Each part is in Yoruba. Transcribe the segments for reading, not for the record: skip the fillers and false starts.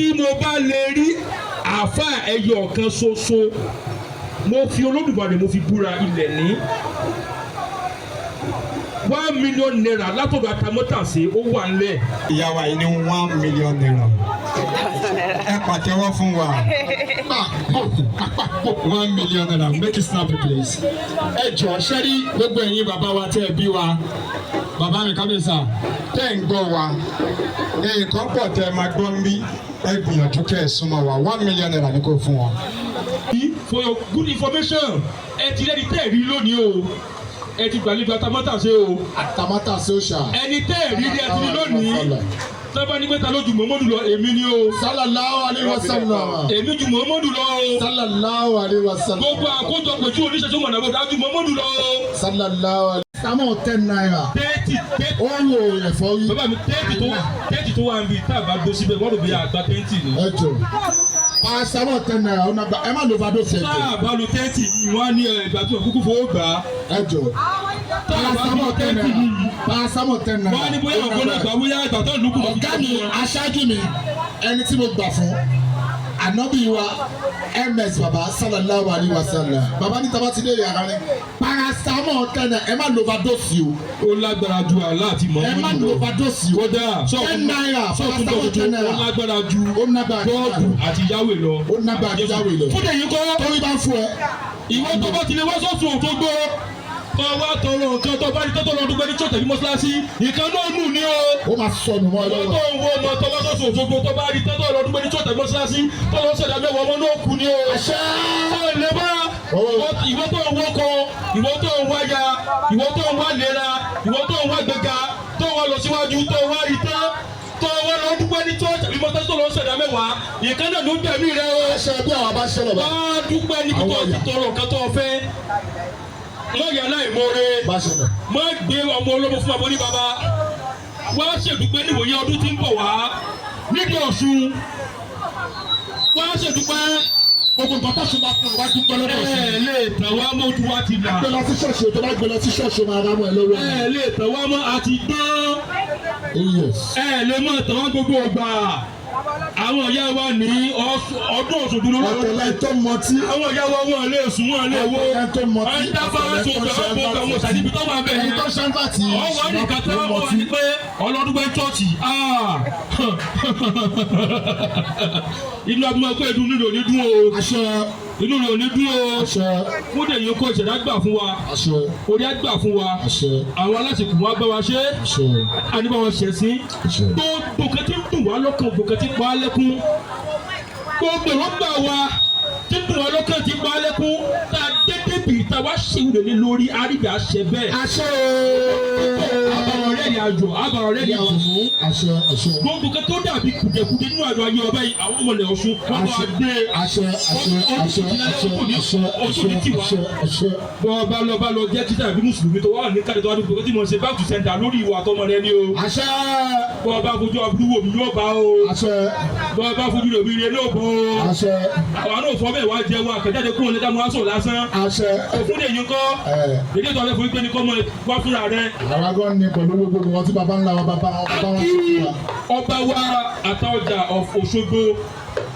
Tí mo bá lè rí àáfàá ẹyọ kan ṣoṣo, mo fi Olódùmarè, mo fi búra, ilẹ̀ ní ₦1 million látọ̀dọ̀ Atamátàsé, ó wà ńlẹ̀. Ìyá wa yìí ní ₦1 million. Ẹ pàtẹ́wọ́ fún wa. ₦1 million, make it snap, please. Ẹ jọ ṣẹ́rí, gbogbo ẹ̀yin bàbá wa tẹ́ ẹ bí wa, bàbá mi kábíyèsà tẹ́ ẹ̀ ń gbọ́ wa, nǹkan pọ̀ tẹ́ ẹ máa gbọ́ ń bí. Ẹ gbìyànjú kẹ́ ẹ súnmọ́ wa. ₦1 million ní kò fún wọn. For your good information, ẹ ti rẹ́ni tẹ́ ẹ̀ rí lónìí o, ẹ ti gbàlejò Atamátàsé o. Atamátàsé òòṣà. Ẹni tẹ́ ẹ̀ rí ni ẹ ti rí lónìí. Sábà ní pé ta ló ju Muhammadu lọ, èmi ni o. Sallallahu alayhi wa sallam. Èmi ju Muhammadu lọ o. Sallallahu alayhi wa sallam. Gbogbo àkójọpọ̀ tí oníṣẹ́ tó mọ̀nà bọ̀ ju Muhammadu lọ o. Sallallahu alayhi. Sámọ̀ ₦10. Tẹ́ẹ̀tì tẹ́ẹ̀tì. Ó ń wo ẹ̀fọ́ rí. Bàbá mi, tent tó wà níbi tá a bá gbó síbẹ̀, wọ́n rò bí àgbà tent ni. Ẹ jọ, paracetamol ₦10, ó nàgbà. Ẹ má lo overdose, ẹ Tá jọ. a bá lo tent yìí, wọ́n á ní ìgbà tí wọ́n kúkú fowó gbà á. Ẹ jọ. Tá a bá lo Paracetamol ten tent naira, yìí, paracetamol ₦10. Wọ́n á ní bóyá ọ̀gbọ́n náà gbà, bóyá ìgbà tó ń lùkù. Ọ̀gá mi, aṣáájú mi, ẹni tí mo gbà fún, ànábì wa ms baba sallallahu alayhi wa sallam, baba ní taba ti dé yàrá rẹ, paracetamol ₦10, ẹ má lo overdose o. Ó lágbára ju àlá àti Ẹ má Muhammadu lo lọ. overdose o. Kódà ₦10, paracetamol ₦10. Ó lágbára ju Ó lágbára ju God àti Yahweh lọ. Ó lágbára ju Yahweh lọ. Fúnẹ̀ yìí kọ́. Torí bá fún ẹ. Ìwọ tó bá ti lè wá sọ́sùn Òṣogbo, tó wá tọrọ nǹkan, tó bá ní tó lọ dúpẹ́ ní church tàbí mọ́ṣáláṣí, ìkan náà nù ní o. Ó máa sọnù mọ́ ẹ Ìwọ lọ́wọ́. tó ń wo ọmọ tó wá sọ́sùn Òṣogbo, tó bá rí tó lọ dúpẹ́ ní church tàbí mọ́ṣáláṣí, tó lọ ṣẹ̀dá mẹ́wàá, ọmọ náà kú ní o. Àṣẹ. Ó lè bá ìwọ tó ń wọkọ, ìwọ tó ń wáya, ìwọ tó ń wá lera, ìwọ tó ń wá gbéga, tó ń wá lọ síwájú, tó ń wá rí tán, tó wá lọ dúpẹ́ ní church tàbí mọ́ṣáláṣí, tó lọ ṣẹ̀dá mẹ́wàá, ìkan náà ló ń bẹ̀mí rẹ o. Àṣẹ bí àwọn bá ṣẹlẹ̀ bá. Wá dúpẹ́ níbi tó ti tọrọ nǹkan tó fẹ́. Má yà láìmoore. Bá ṣẹlẹ̀. Má gbé ọmọ olómo fún abọ́ ní baba. Wá ṣèdúpẹ́ níwòye ọdún tí ń bọ̀ wá nídìí Ọ̀ṣun. Wá ṣèdúpẹ́. Gbogbo nǹkan tó ṣe máa fún ẹ, wá dúpẹ́ lọ́dọ̀ Ẹ sí. lè tàn wá mọ́, ojú wa ti là. Gbé lọ sí ṣọ́ọ̀ṣì, tó bá gbé lọ sí ṣọ́ọ̀ṣì, máa rà mọ́ ẹ lọ́wọ́. Ẹ lè tàn wá mọ́, àti gbọ́n. Oh yes. Ẹ lè mọ̀ tàn wá gbogbo ọgbà. Àwọn ìyá wa ní ọdún Ọ̀ṣun dúró. Ọ̀tọ̀ láì tó mọtí. Àwọn ìyá wa, wọn lè sùn, wọn lè wo. Ẹni tó mọtí. Ẹni tá bá wá sọ ọgbà ọgbà wọn ṣàdíbi tó wà bẹ́ẹ̀. Ẹni tó ṣàǹfàtì. Ọwọ́ nìkan tó wọ́n ní pé ọlọ́dúnpẹ́ chọ́ọ̀chì, inú abúlé pé inú rẹ̀ ò ní dún o. Àṣẹ. Inú rẹ̀ ò ní dún o. Àṣẹ. Fúnde yìí kó ìṣẹ̀dá gbà fún wa. Àṣẹ. Orí á gbà fún wa. Àṣẹ. Àwọn aláṣekù wa bá wa ṣe. Àṣẹ. Àní bá wọn ṣẹ̀ sí. Àṣẹ. Gbogbo kan tí ń dùn wá lọ́kàn, gbogbo kan tí ń pa á lẹ́kún, gbogbo èròǹgbà wa tí ń dùn wá lọ́kàn, tí ń pa á lẹ́kún, tá a dédé bì tá a wá ṣèwúrẹ́ lé lórí àríbí, àṣẹ bẹ́ẹ̀. Àṣẹ. Àbàrọ̀ rẹ̀ ní àjò, àbàrọ̀ rẹ̀ ní ìdùnnú. Àṣẹ, àṣẹ. Gbogbo kan tó dàbí kùdẹ̀kùdẹ̀ nínú àjọ ayé ọba yìí, àwọn ọmọlẹ̀ Ọ̀ṣun wọn bá gbé. Àṣẹ, àṣẹ, àṣẹ, àṣẹ, àṣẹ, àṣẹ, àṣẹ, àṣẹ. Bọ́ bá lọ bá lọ jẹ́ títà bí mùsùlùmí tó wà ní káàdì tó wà ní gbogbo tí mo ṣe back to center lórí ìwà àtọmọ rẹ ni o. Àṣẹ. Bọ́ bá fojú aburú wò mí, yóò bá o. Àṣẹ. Bọ́ bá fojú rẹ̀ mi rẹ̀ yóò bọ́ o. Àṣẹ. Àwọn náà fọ́ bẹ́ẹ̀ wá jẹun àkàjáde kúrò níta, mo wá sọ̀rọ̀ lásán. Àṣẹ. Òfin lè yín kọ́. Ẹ. Èdè tó ọ̀rẹ́ fún pé ní kọ́ mọ wá fúnra rẹ. Àwa gan ni pẹ̀lú gbogbo nǹkan tí baba ńlá wa, baba wọn, baba wọn ṣe fún wa. Ọba wa Àtaọ̀jà of Òṣogbo,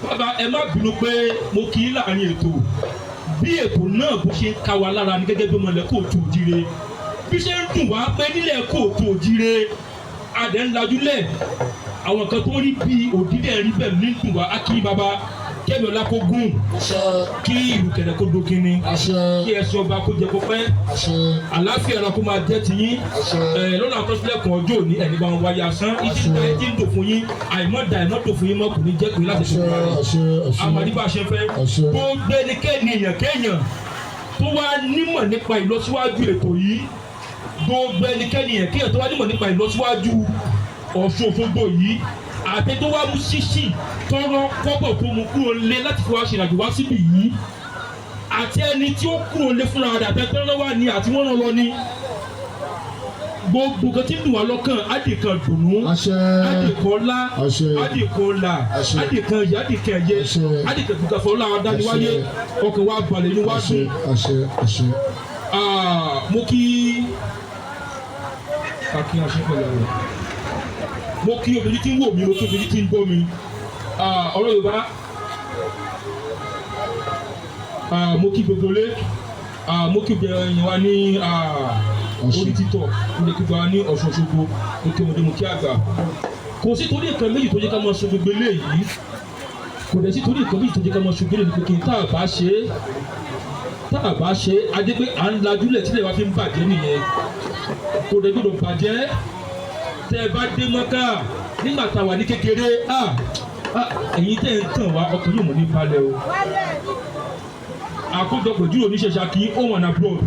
bàbá, ẹ má bínú pé mo kì í láàrin ètò. Bí ètò náà bó ṣe ń ká wa lára ní gẹ́gẹ́ bí ọmọ ilẹ̀ káàárọ̀ oòjíire, bí ṣe ń dùn wá pé nílẹ̀ káàárọ̀ oòjíire adẹ̀ ń lajúlẹ̀, àwọn kan tó rí bí òdílẹ̀ rí bẹ́ẹ̀ ní dùn wá. Á kí bàbá kẹ́mi ọlá kó gùn. Àṣẹ. Kí ìlú kẹ̀lẹ́ kó dókinni. Àṣẹ. Kí ẹsẹ̀ ọba kó jẹ kó pẹ́. Àṣẹ. Àláfíà ara kó máa jẹ́ tiyín. Àṣẹ. Ẹ lọ́nà àkọsílẹ̀kùn ọjọ́ òní, ẹni bá wọn wáyé asán ìdí ń tí ń dò fún yín, àìmọ́dà àìmọ́dò fún yín mọ́ kò ní jẹ́ pé láti Àṣẹ. ṣe fún wa. Àṣẹ, àṣẹ. Àmàlí bá a ṣe fẹ́. Àṣẹ. Gbogbo ẹnikẹ́ni, èèyàn kéèyàn tó wá nímọ̀ nípa ìlọsíwájú ètò yìí, gbogbo ẹnikẹ́ni, èèyàn kéèyàn tó wá nímọ̀ nípa ìlọsíwájú Ọ̀ṣun Òṣogbo yìí, àti tó wá mú ṣíṣì tọrọ kọ́bọ̀ tó mú kúrò lé láti fi wá ṣe ìrìnàjò wá síbí yìí, àti ẹni tí ó kúrò lé fúnra rẹ̀, àti ẹni tó wà ní àti wọ́n rán lọ ní, gbogbo kan tí ń dùn wá lọ́kàn ádìkan dùnú. Àṣẹ. Ádìkan ọlá. Àṣẹ. Ádìkan ọlà. Àṣẹ. Ádìkan ìyá, ádìkan ẹ̀yẹ. Àṣẹ. Ádìkan gbùgbàfọ́ ọlá adániwáyé, ọkàn wa balẹ̀, inú wa Àṣẹ. dùn. Àṣẹ, àṣẹ. Ah, mo kí akin aṣẹ́pẹ̀lẹ̀ rẹ̀, mo kí obìnrin tí ń wò mí, mo kí obìnrin tí ń gbọ́ mi. Ọ̀rọ̀ Yorùbá, mo kí gbogbo lé, mo kí gbogbo ẹ̀yin wa ní orí títọ̀, mo lè kí gbogbo wa ní Ọ̀ṣun Òṣogbo, mo kí ọmọdé, mo kí àgbà. Kò sí torí nǹkan méjì tó jẹ́ ká máa ṣe gbogbo eléyìí, kò dẹ̀ sí torí nǹkan méjì tó jẹ́ ká máa ṣe gbogbo eléyìí, pé kí n tá a bá ṣe é, tá a bá ṣe é, a jẹ́ pé à ń lajúlẹ̀ tílẹ̀ wa fi ń bàjẹ́ nìyẹn. Kò dẹ̀ gbọ́dọ̀ bàjẹ́. Tẹ́ ẹ bá dé Mọ́kà nígbà tá a wà ní kékeré, ẹ̀yin tẹ́ ẹ ń tàn wá, ọkàn yóò mọ̀ ní balẹ̀ o. Àkójọpọ̀ ìjíròrò oníṣẹ̀ṣe kí home and abroad.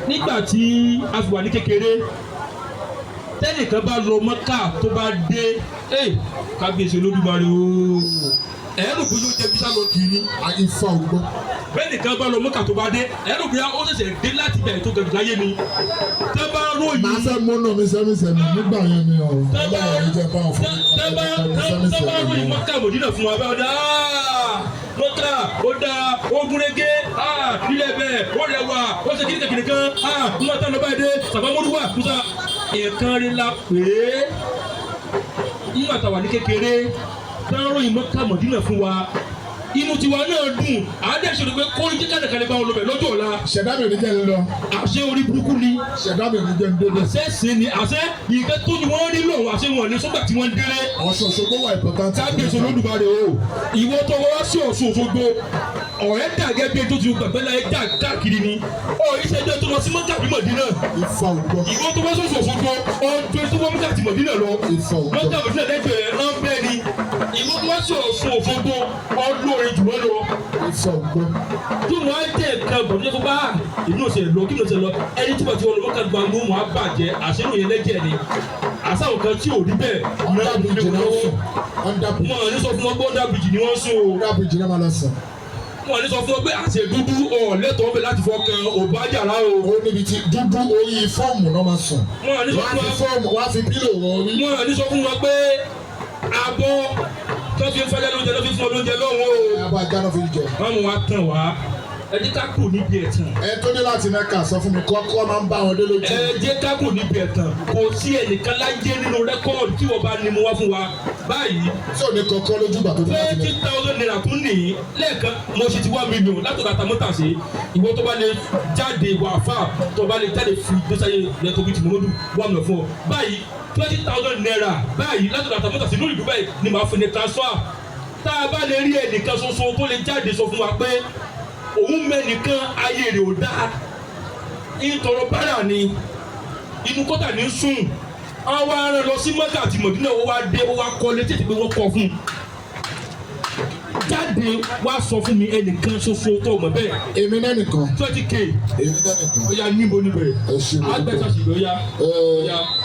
Nígbà tí a fi wà ní kékeré, tẹ́nìkan bá lọ Mọ́kà tó bá dé, kábíyèsí Olódùmarè o, ẹ̀rù bí yóò jẹ́ bísà lọ kì í ní. Ifá ò gbọ́. Bẹ́ẹ̀nìkan bá lọ Mọ́kà tó bá dé, ẹ̀rù bí ó ṣẹ̀ṣẹ̀ dé láti bẹ̀rẹ̀ tó gẹ̀gẹ̀ láyé ni. Tẹ́ bá ròyìn. Màá fẹ́ múnú mi sẹ́mi-sẹ́mi nígbà yẹn ni ọ̀rọ̀ ọlọ́run ní jẹ́ báwọn fún mi. Tẹ́ bá ròyìn Mọ́kà Mọ̀dínà fún wa báyọ̀ dá Mọ́kà ó dá ó gúnrégé ilẹ̀ bẹ́ẹ̀ ó rẹwà ó ṣe kíni kìnìkan kan ń tán lọ báyìí dé sàbámọ́lúwà kúta nǹkan rí la pé nígbà tá a wà ní kékeré tẹ́ ròyìn Mọ́kà Mọ̀dínà fún wa, inú tiwa náà dùn, àádẹ́ ṣe pé kó ní jẹ́ kálẹ̀ bá wọn lọ bẹ̀ lọ́jọ́ ọ̀la. Ṣẹ̀dá mi ò ní jẹ́ ń lọ. Àṣẹ orí burúkú ni. Ṣẹ̀dá mi ò ní jẹ́ ń débẹ̀. Àṣẹ sì ni àṣẹ nǹkan tó ni wọ́n rí lòun àṣẹ wọn ní sọ́gbà tí wọ́n ń délé. Ọ̀ṣun Òṣogbo wà important. Kábíyèsí Olódùmarè o, ìwọ tó wá sí Ọ̀ṣun Òṣogbo, ọ̀rẹ́ dàgẹ́ bí ètò ti gbàgbé láyé dà káàkiri ni ọ̀ ìṣẹ́jọ́ tó lọ sí Mọ́kà bí Mọ̀dínà. Ifá ò gbọ́. Ìwọ tó wá sí Ọ̀ṣun Òṣogbo, ọjọ́ tó wá Mọ́kà àti Mọ̀dínà lọ. Ifá ò gbọ́. Mọ́kà Mọ̀dínà lẹ́gbẹ̀ẹ́ rẹ̀ ń bẹ́ẹ̀ ni. Ìwọ tó wá sí Ọ̀ṣun Òṣogbo, ọlọ́rin jù wọ́n lọ. Ifá ò gbọ́. Tí wọ́n á jẹ́ nǹkan bọ̀ ní bá ìlú ọ̀sẹ̀ lọ kí ló ṣe lọ ẹni tí wọ́n ti wọ́n lọ mọ́kà gbangba wọn á bàjẹ́ àṣírí òye lẹ́jẹ̀ ni àṣàwọn kan tí ò rí bẹ́ẹ̀ Under bridge náà sùn. Under bridge. wọn ní sọ fún wọn pé under bridge ni wọ́n sùn o. Under bridge náà máa lọ sùn. Wọn ní sọ fún wọn pé àṣẹ dúdú ọ̀lẹ́tọ̀ọ́ bẹ̀ láti fọkàn òbájàrá o. Ó níbi tí dúdú orí fọ́ọ̀mù náà máa sùn. Wọn ní sọ Wọ́n á fún fi wọn. fọ́ọ̀mù, wọ́n á fi pílò wọn rí. Wọn ní sọ fún wọn pé abọ́ tó fi ń fẹ́lẹ́ lóúnjẹ ló fi fún ọ lóúnjẹ lọ́wọ́ o. Abọ́ ajá náà fi jẹ. Wọ́n mú wa tàn wá, ẹ jẹ́ ká kúrò níbi ẹ̀tàn. Ẹ tó dé láti Mẹ́kà sọ fún mi kọ́kọ́ máa ń bá wọn dé lójú. Ẹ jẹ́ ká kúrò níbi ẹ̀tàn. Kò sí ẹnìkan láyé nínú rẹ́kọ́ọ̀dù tí wọ́n bá ní mu wá fún wa báyìí. Tí ò ní kọ́kọ́ lójú ìgbà tó dé láti twenty Mẹ́kà. thousand naira tún nìyí lẹ́ẹ̀kan mo ṣe ti 1 million látọ̀dọ̀ àtàmọ́tàṣe. Ìwọ tó bá lè jáde wà fà tó bá lè jáde fi gbèsè rẹ tóbi tì mọ́mọ́dù 1 million fún ọ báyìí, 20,000 naira báyìí látọ̀dọ̀ àtàmọ́tàṣe lórí ìlú báyìí ni màá fún ní transfer. Tá a bá lè rí ẹnìkan ṣoṣo tó lè jáde sọ fún wa pé òun mẹ́nìkan ayé rẹ̀ ò dáa, ìtọ̀rọ̀ bára ni inú kọ́tà ní sùn, àwọn ará lọ sí Mọ́kà àti Mọ̀dínà, ó wá dé, ó wá kọ́ létí pé wọ́n kọ́ fún un, jáde wá sọ fún mi ẹnìkan ṣoṣo tó mọ̀ bẹ́ẹ̀. Èmi náà nìkan. 20K. Èmi náà nìkan. Ó yá, níbo níbẹ̀? Ẹ ṣe mo dúpẹ́. Agbẹ́sàsì ló yá.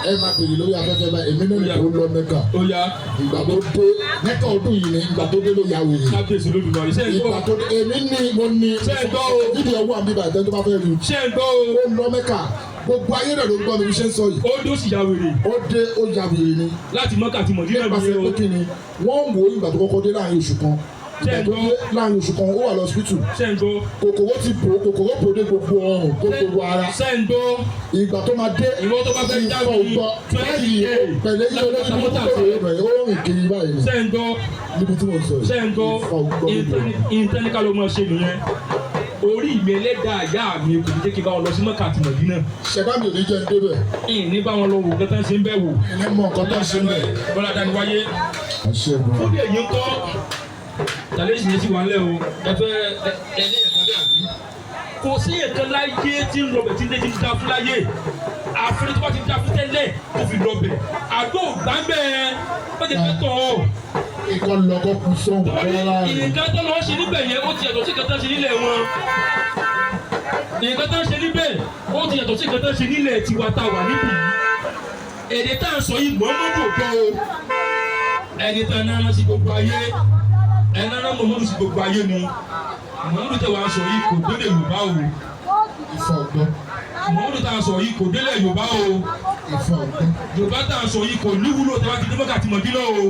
Ẹ máa bèrè lórí afẹ́fẹ́ báyìí, èmi náà nìkan ó lọ Mẹ́kà. Ó yá. Ìgbà tó dé Mẹ́kà ọdún yìí ni ìgbà tó dé ló ya wèrè. Kábíyèsí Olódùmarè, ṣé ń gbọ́? Ìgbà tó dé, èmi ní mo ní. Ṣé ẹ gbọ́ o? Fídíò wà níbà ìtẹ́ni tó bá fẹ́ rí. Ṣé ń gbọ́ o? Ó lọ Mẹ́kà, gbogbo ayé rẹ̀ ló gbọ́ mi bí ṣe ń sọ yìí. Ó dó sì ya wèrè. Ó dé, ó ya wèrè ni. Láti Mọ́kà àti Mọ̀dínà Nípasẹ̀ nìyẹn pé o. kí ni wọ́n ń wò ó, ìgbà tó kọ́kọ́ dé láàrin oṣù kan. Ṣé Ìgbà ẹ tó gbọ́? dé láàrin oṣù kan, ó wà lọ́sibítù. Ṣé ń gbọ́? Kòkòrò ti bò ó, kòkòrò bò dé gbogbo ọrùn, gbogbo ara. Ṣé ń gbọ́? Ìgbà tó máa dé, Ìwọ tó bá fẹ́ ìfọ̀ jáde gbọ́ báyìí 20K pẹ̀lẹ́ yìí olórí láti burúkú Mọ́kà. tó rẹ̀ ó rìn kiri báyìí ni Ṣé ń gbọ́? níbi tí mo sọ yìí. Ṣé ń gbọ́? Ìfọ̀ gbọ́ gbogbo. Ìntẹ́níkà ló máa ṣe nìyẹn. Orí mi, ẹlẹ́dàá ìyá mi kò ní jẹ́ kí n bá wọn lọ sí Mọ́kà àti Mọ̀dínà. Ṣẹ̀dá mi ò ní jẹ́ ń débẹ̀. Ìní bá wọn lọ wò kẹta ṣe ń bẹ̀ wò. Ìní mọ nǹkan tó ń ṣe ń bẹ̀. Bọ́lá dání wáyé. Àṣẹ gan. Fún èyí ń kọ́ tàlẹ́ ìsìn yẹn sì wà ń lẹ̀ o. Ẹ fẹ́ ẹ ní ẹ̀ka bẹ́ẹ̀ àbí. Kò sí ẹ̀kan láyé tí ń lọbẹ̀ tí ń lé tí ń da fún láyé àfẹ́rẹ́ tó bá ti da fún tẹ́lẹ̀ tó fi lọbẹ̀ àdó ògbà ń bẹ̀ ó ti fẹ́ tọ̀ ọ́. Ikọ̀ lọ́kọ̀ kú sóhun Torí kọ́ láàrin. nǹkan tó lọ ṣe níbẹ̀ yẹn, ó ti yàtọ̀ sí nǹkan tó ń ṣe nílẹ̀ wọn. Nǹkan tó ń ṣe níbẹ̀, ó ti yàtọ̀ sí nǹkan tó ń ṣe nílẹ̀ tiwa tá a wà níbí yìí. Èdè tá à ń sọ yìí, Muhammadu ò gbọ́ o. Ẹni tá a náà sí gbogbo ayé, ẹni náà Muhammadu sí gbogbo ayé ni. Muhammadu tẹ wàá sọ yìí kò délé Yorùbá o. Ìfọ̀ gbọ́. Muhammadu tá a sọ yìí kò délé Yorùbá o. Ìfọ̀ gbọ́. Yorùbá tá a sọ yìí kò níwúlò tí wàá ti dé Mọ́kà àti Mọ̀dínà o.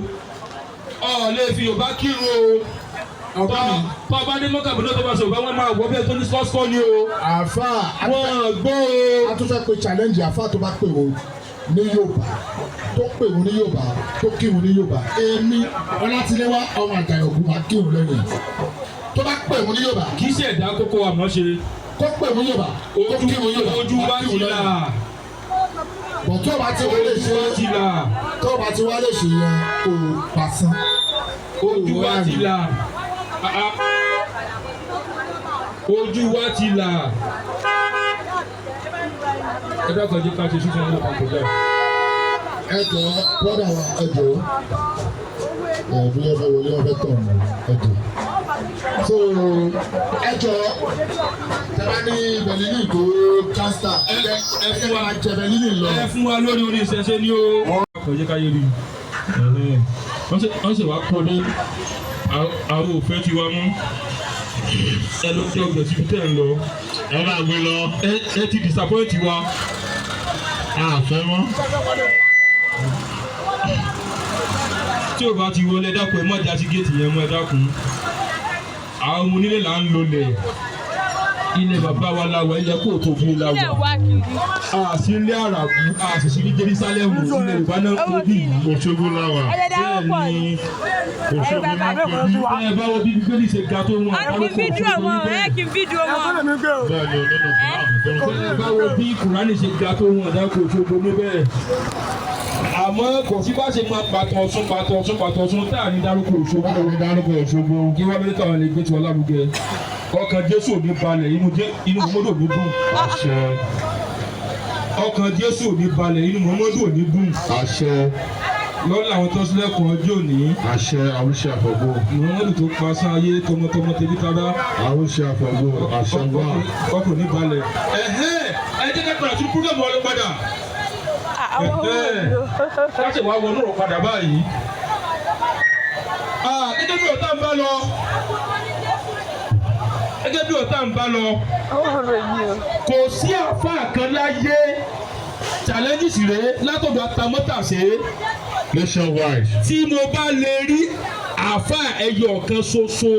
Ọ̀ lè fi Yorùbá kírun o. Ọ̀gá mi. Tọ́ bá dé Mọ́kà Mọ̀dínà tó bá sọ Yorùbá, wọn máa wọ bẹ́ẹ̀ tó ní sọ́ọ́sọ́ ni o. Àáfàá. Wọ́n gbọ́ o. A tún fẹ́ pe challenge àáfàá tó bá pè o. ní Yorùbá, tó pè wọ́n ní Yorùbá, tó kírun ní Yorùbá, èmi Ọlátiléwá ọmọ Àjàyí Ògún máa kírun lẹ́yìn ẹ̀. Tó bá pè wọ́n ní Yorùbá, Kì í ṣe ẹ̀dá kókó àmọ́ ṣe. Kó pè wọ́n Yorùbá, kó Ojú kírun Yorùbá, ojú máa wa kírun ti là. lẹ́yìn ẹ̀. Bọ̀ tó bá ti wá lè ṣe, Ti là. tó bá ti wá lè ṣe yẹn, kò pàṣán. Ojú wa ti là. Ah, ah. Ojú wa ti là. Ẹ dákun, ẹ jẹ́ ká ṣe sísun ní ọkàn kọjá. Ẹ jọ̀ọ́, brother wa, ẹ jọ̀ọ́, ẹ bí ẹ fẹ́ wọlé, ẹ fẹ́ tọ̀ mọ́, ẹ jọ̀ọ́. So ẹ jọ̀ọ́, tẹ́lá ní bẹ̀lílì tó kásítà, ẹ fún wa jẹ bẹ̀lílì lọ. Ẹ fún wa lórí orí ìṣẹ̀ṣe ní o. Kò jẹ́ ká yé rí i. Wọ́n sì wá kọ́ ní àwọn òfin tí wàá mú ẹ lọ sí ọgbẹ̀ síbi tẹ́ ẹ ń lọ. Ẹ máa gbé lọ. Ẹ ti disappoint wa. Àfẹ́ mọ́. Tí o bá ti wọlé, ẹ dákun, ẹ má já sí géètì yẹn mọ́. Ẹ dákun, àwọn ọmọ onílé là ń lọlẹ̀. Ilẹ̀ bàbá wa la wà, ilẹ̀ kóòtù òfin la Ilé wà. wa kiri. A sí ilé àràbù, a sì sí ní Jerusalem. Ilẹ̀ Yorùbá náà kó bí yìí. Òṣogbo làwà. Ẹlẹ́dàá Bẹ́ẹ̀ pọ̀ ni. ni. Òṣogbo náà pè bí. Ẹ bá wo bí Bíbélì ṣe ga tó, wọn A kì í fídíò wọn, ẹ kì í fídíò wọn. Bẹ́ẹ̀ ni, onínú fúlàmù tó ń Ẹ bá wo bí Kùránì ṣe ga tó, wọn àdáko Òṣogbo níbẹ̀. Àmọ́ kò sí bá ṣe máa pàtó Ọ̀ṣun, pàtó Ọ̀ṣun, pàtó Ọ̀ṣun tá à ní dárúkọ Òṣogbo. Wọ́n ní dárúkọ Òṣogbo. Kí wọ́n bẹ́ẹ̀ káwọn lè gbé tiwọn lárugẹ. Ọkàn Jésù ò ní balẹ̀, inú Muhammadu ò ní dùn. Àṣẹ. Ọkàn Jésù ò ní balẹ̀, inú Muhammadu ò ní dùn. Àṣẹ. Lọ́la àwọn tó sílẹ̀kùn ọjọ́ òní. Àṣẹ, àwùṣe àfọ̀gbò. Muhammadu tó pa sáyé tọmọtọmọ tẹbí tará. Àwùṣe àfọ̀gbò, àṣẹ wà. Ọkàn ò ní balẹ̀. Ẹ̀hẹ́, ẹ jẹ́ ká padà tún program wa lọ padà. Àwọn ọmọ ìlú. Láti wá wọnú ọ̀rọ̀ padà báyìí. Ah, gẹ́gẹ́ bí ọ̀tá ń bá lọ, gẹ́gẹ́ bí ọ̀tá ń bá lọ, Àwọn ọ̀rọ̀ yìí o. kò sí àáfàá kan láyé. Challenges rèé látọ̀dọ̀ atamọ́tàṣe. Nationwide. Tí mo bá lè rí àáfàá ẹyọ kan ṣoṣo,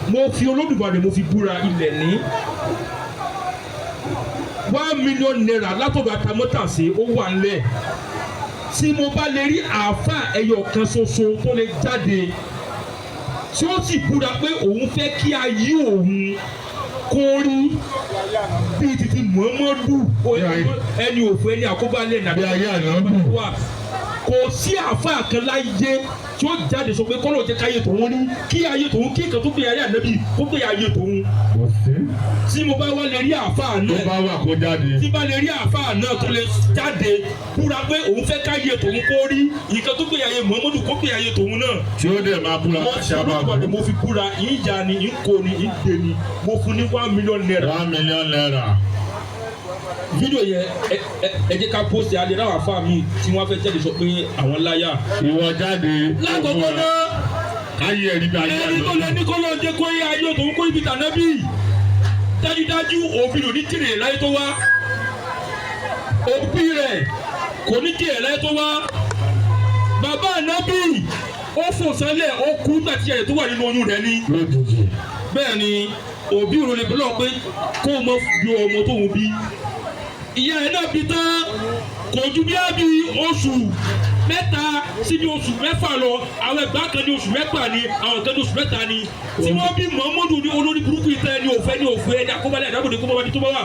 mo fi Olódùmarè, mo fi búra, ilẹ̀ ní ₦1 million látọ̀dọ̀ atamọ́tàṣe, ó wà ńlẹ̀. Tí mo bá lè rí àáfàá ẹyọ kan ṣoṣo tó lè jáde, tí ó sì búra pé òun fẹ́ kí ayé òun kó rí bíi titi Muhammadu, ẹni òfò, ẹni àkóbálẹ̀ nàbí Bí ayé àná dùn. wà, kò sí àáfàá kan láyé tí ó jáde sọ pé kọ́lọ̀ jẹ́ káyé tòun ní kí ayé tòun, kí nǹkan tó gbé ayé ànábì kó gbé ayé tòun. Kò sí. Tí mo bá wá lè rí àáfàá Tó náà bá wà, kó jáde. tí bá lè rí àáfàá náà tó lè jáde búra pé òun fẹ́ káyé tòun kó rí nǹkan tó gbé ayé Muhammadu, kó gbé ayé tòun náà, Tí ó dẹ̀ máa búra mo àṣà máa olùkọ́ bú. mo fi búra, ìjà ni, ìkó ni, ìdè ni, mo fún ní ₦1 million. ₦1 million. Fídíò yẹn, ẹ jẹ́ ká post alẹ́ náà. Àáfàá mi tí wọ́n fẹ́ jáde sọ pé àwọn láyà. Ìwọ jáde. Lákòókò náà, Ayé ẹ̀rí bí ayé ẹni tó lè ní kó lọ jẹ́ kó yé ayé tòun kó ibi tànábì, dájúdájú òbí rẹ̀ ò ní jèrè láyé tó wá, òbí rẹ̀ kò ní jèrè láyé tó wá. Bàbá ànábì, ó fò sálẹ̀, ó kú nígbà tí ẹ̀rẹ̀ tó wà nínú oyún rẹ̀ ni. Lójijì. Bẹ́ẹ̀ ni, òbí òun lè bọ́lọ̀ pé kó o mọ ju ọmọ tóun bí. Ìyá ẹ̀ náà bí tán, kò ju bí ábí oṣù 3 sí bí oṣù 6 lọ. Àwọn ẹgbàá kan ní oṣù 6 ni, àwọn kan ní oṣù 3 ni tí wọ́n bí Muhammadu ní olórí burúkú yìí tẹ́ ẹni òfẹ́ ní òfẹ́, ẹni àkóbálẹ̀ àdàbòdè kó bá wà ní tó bá wà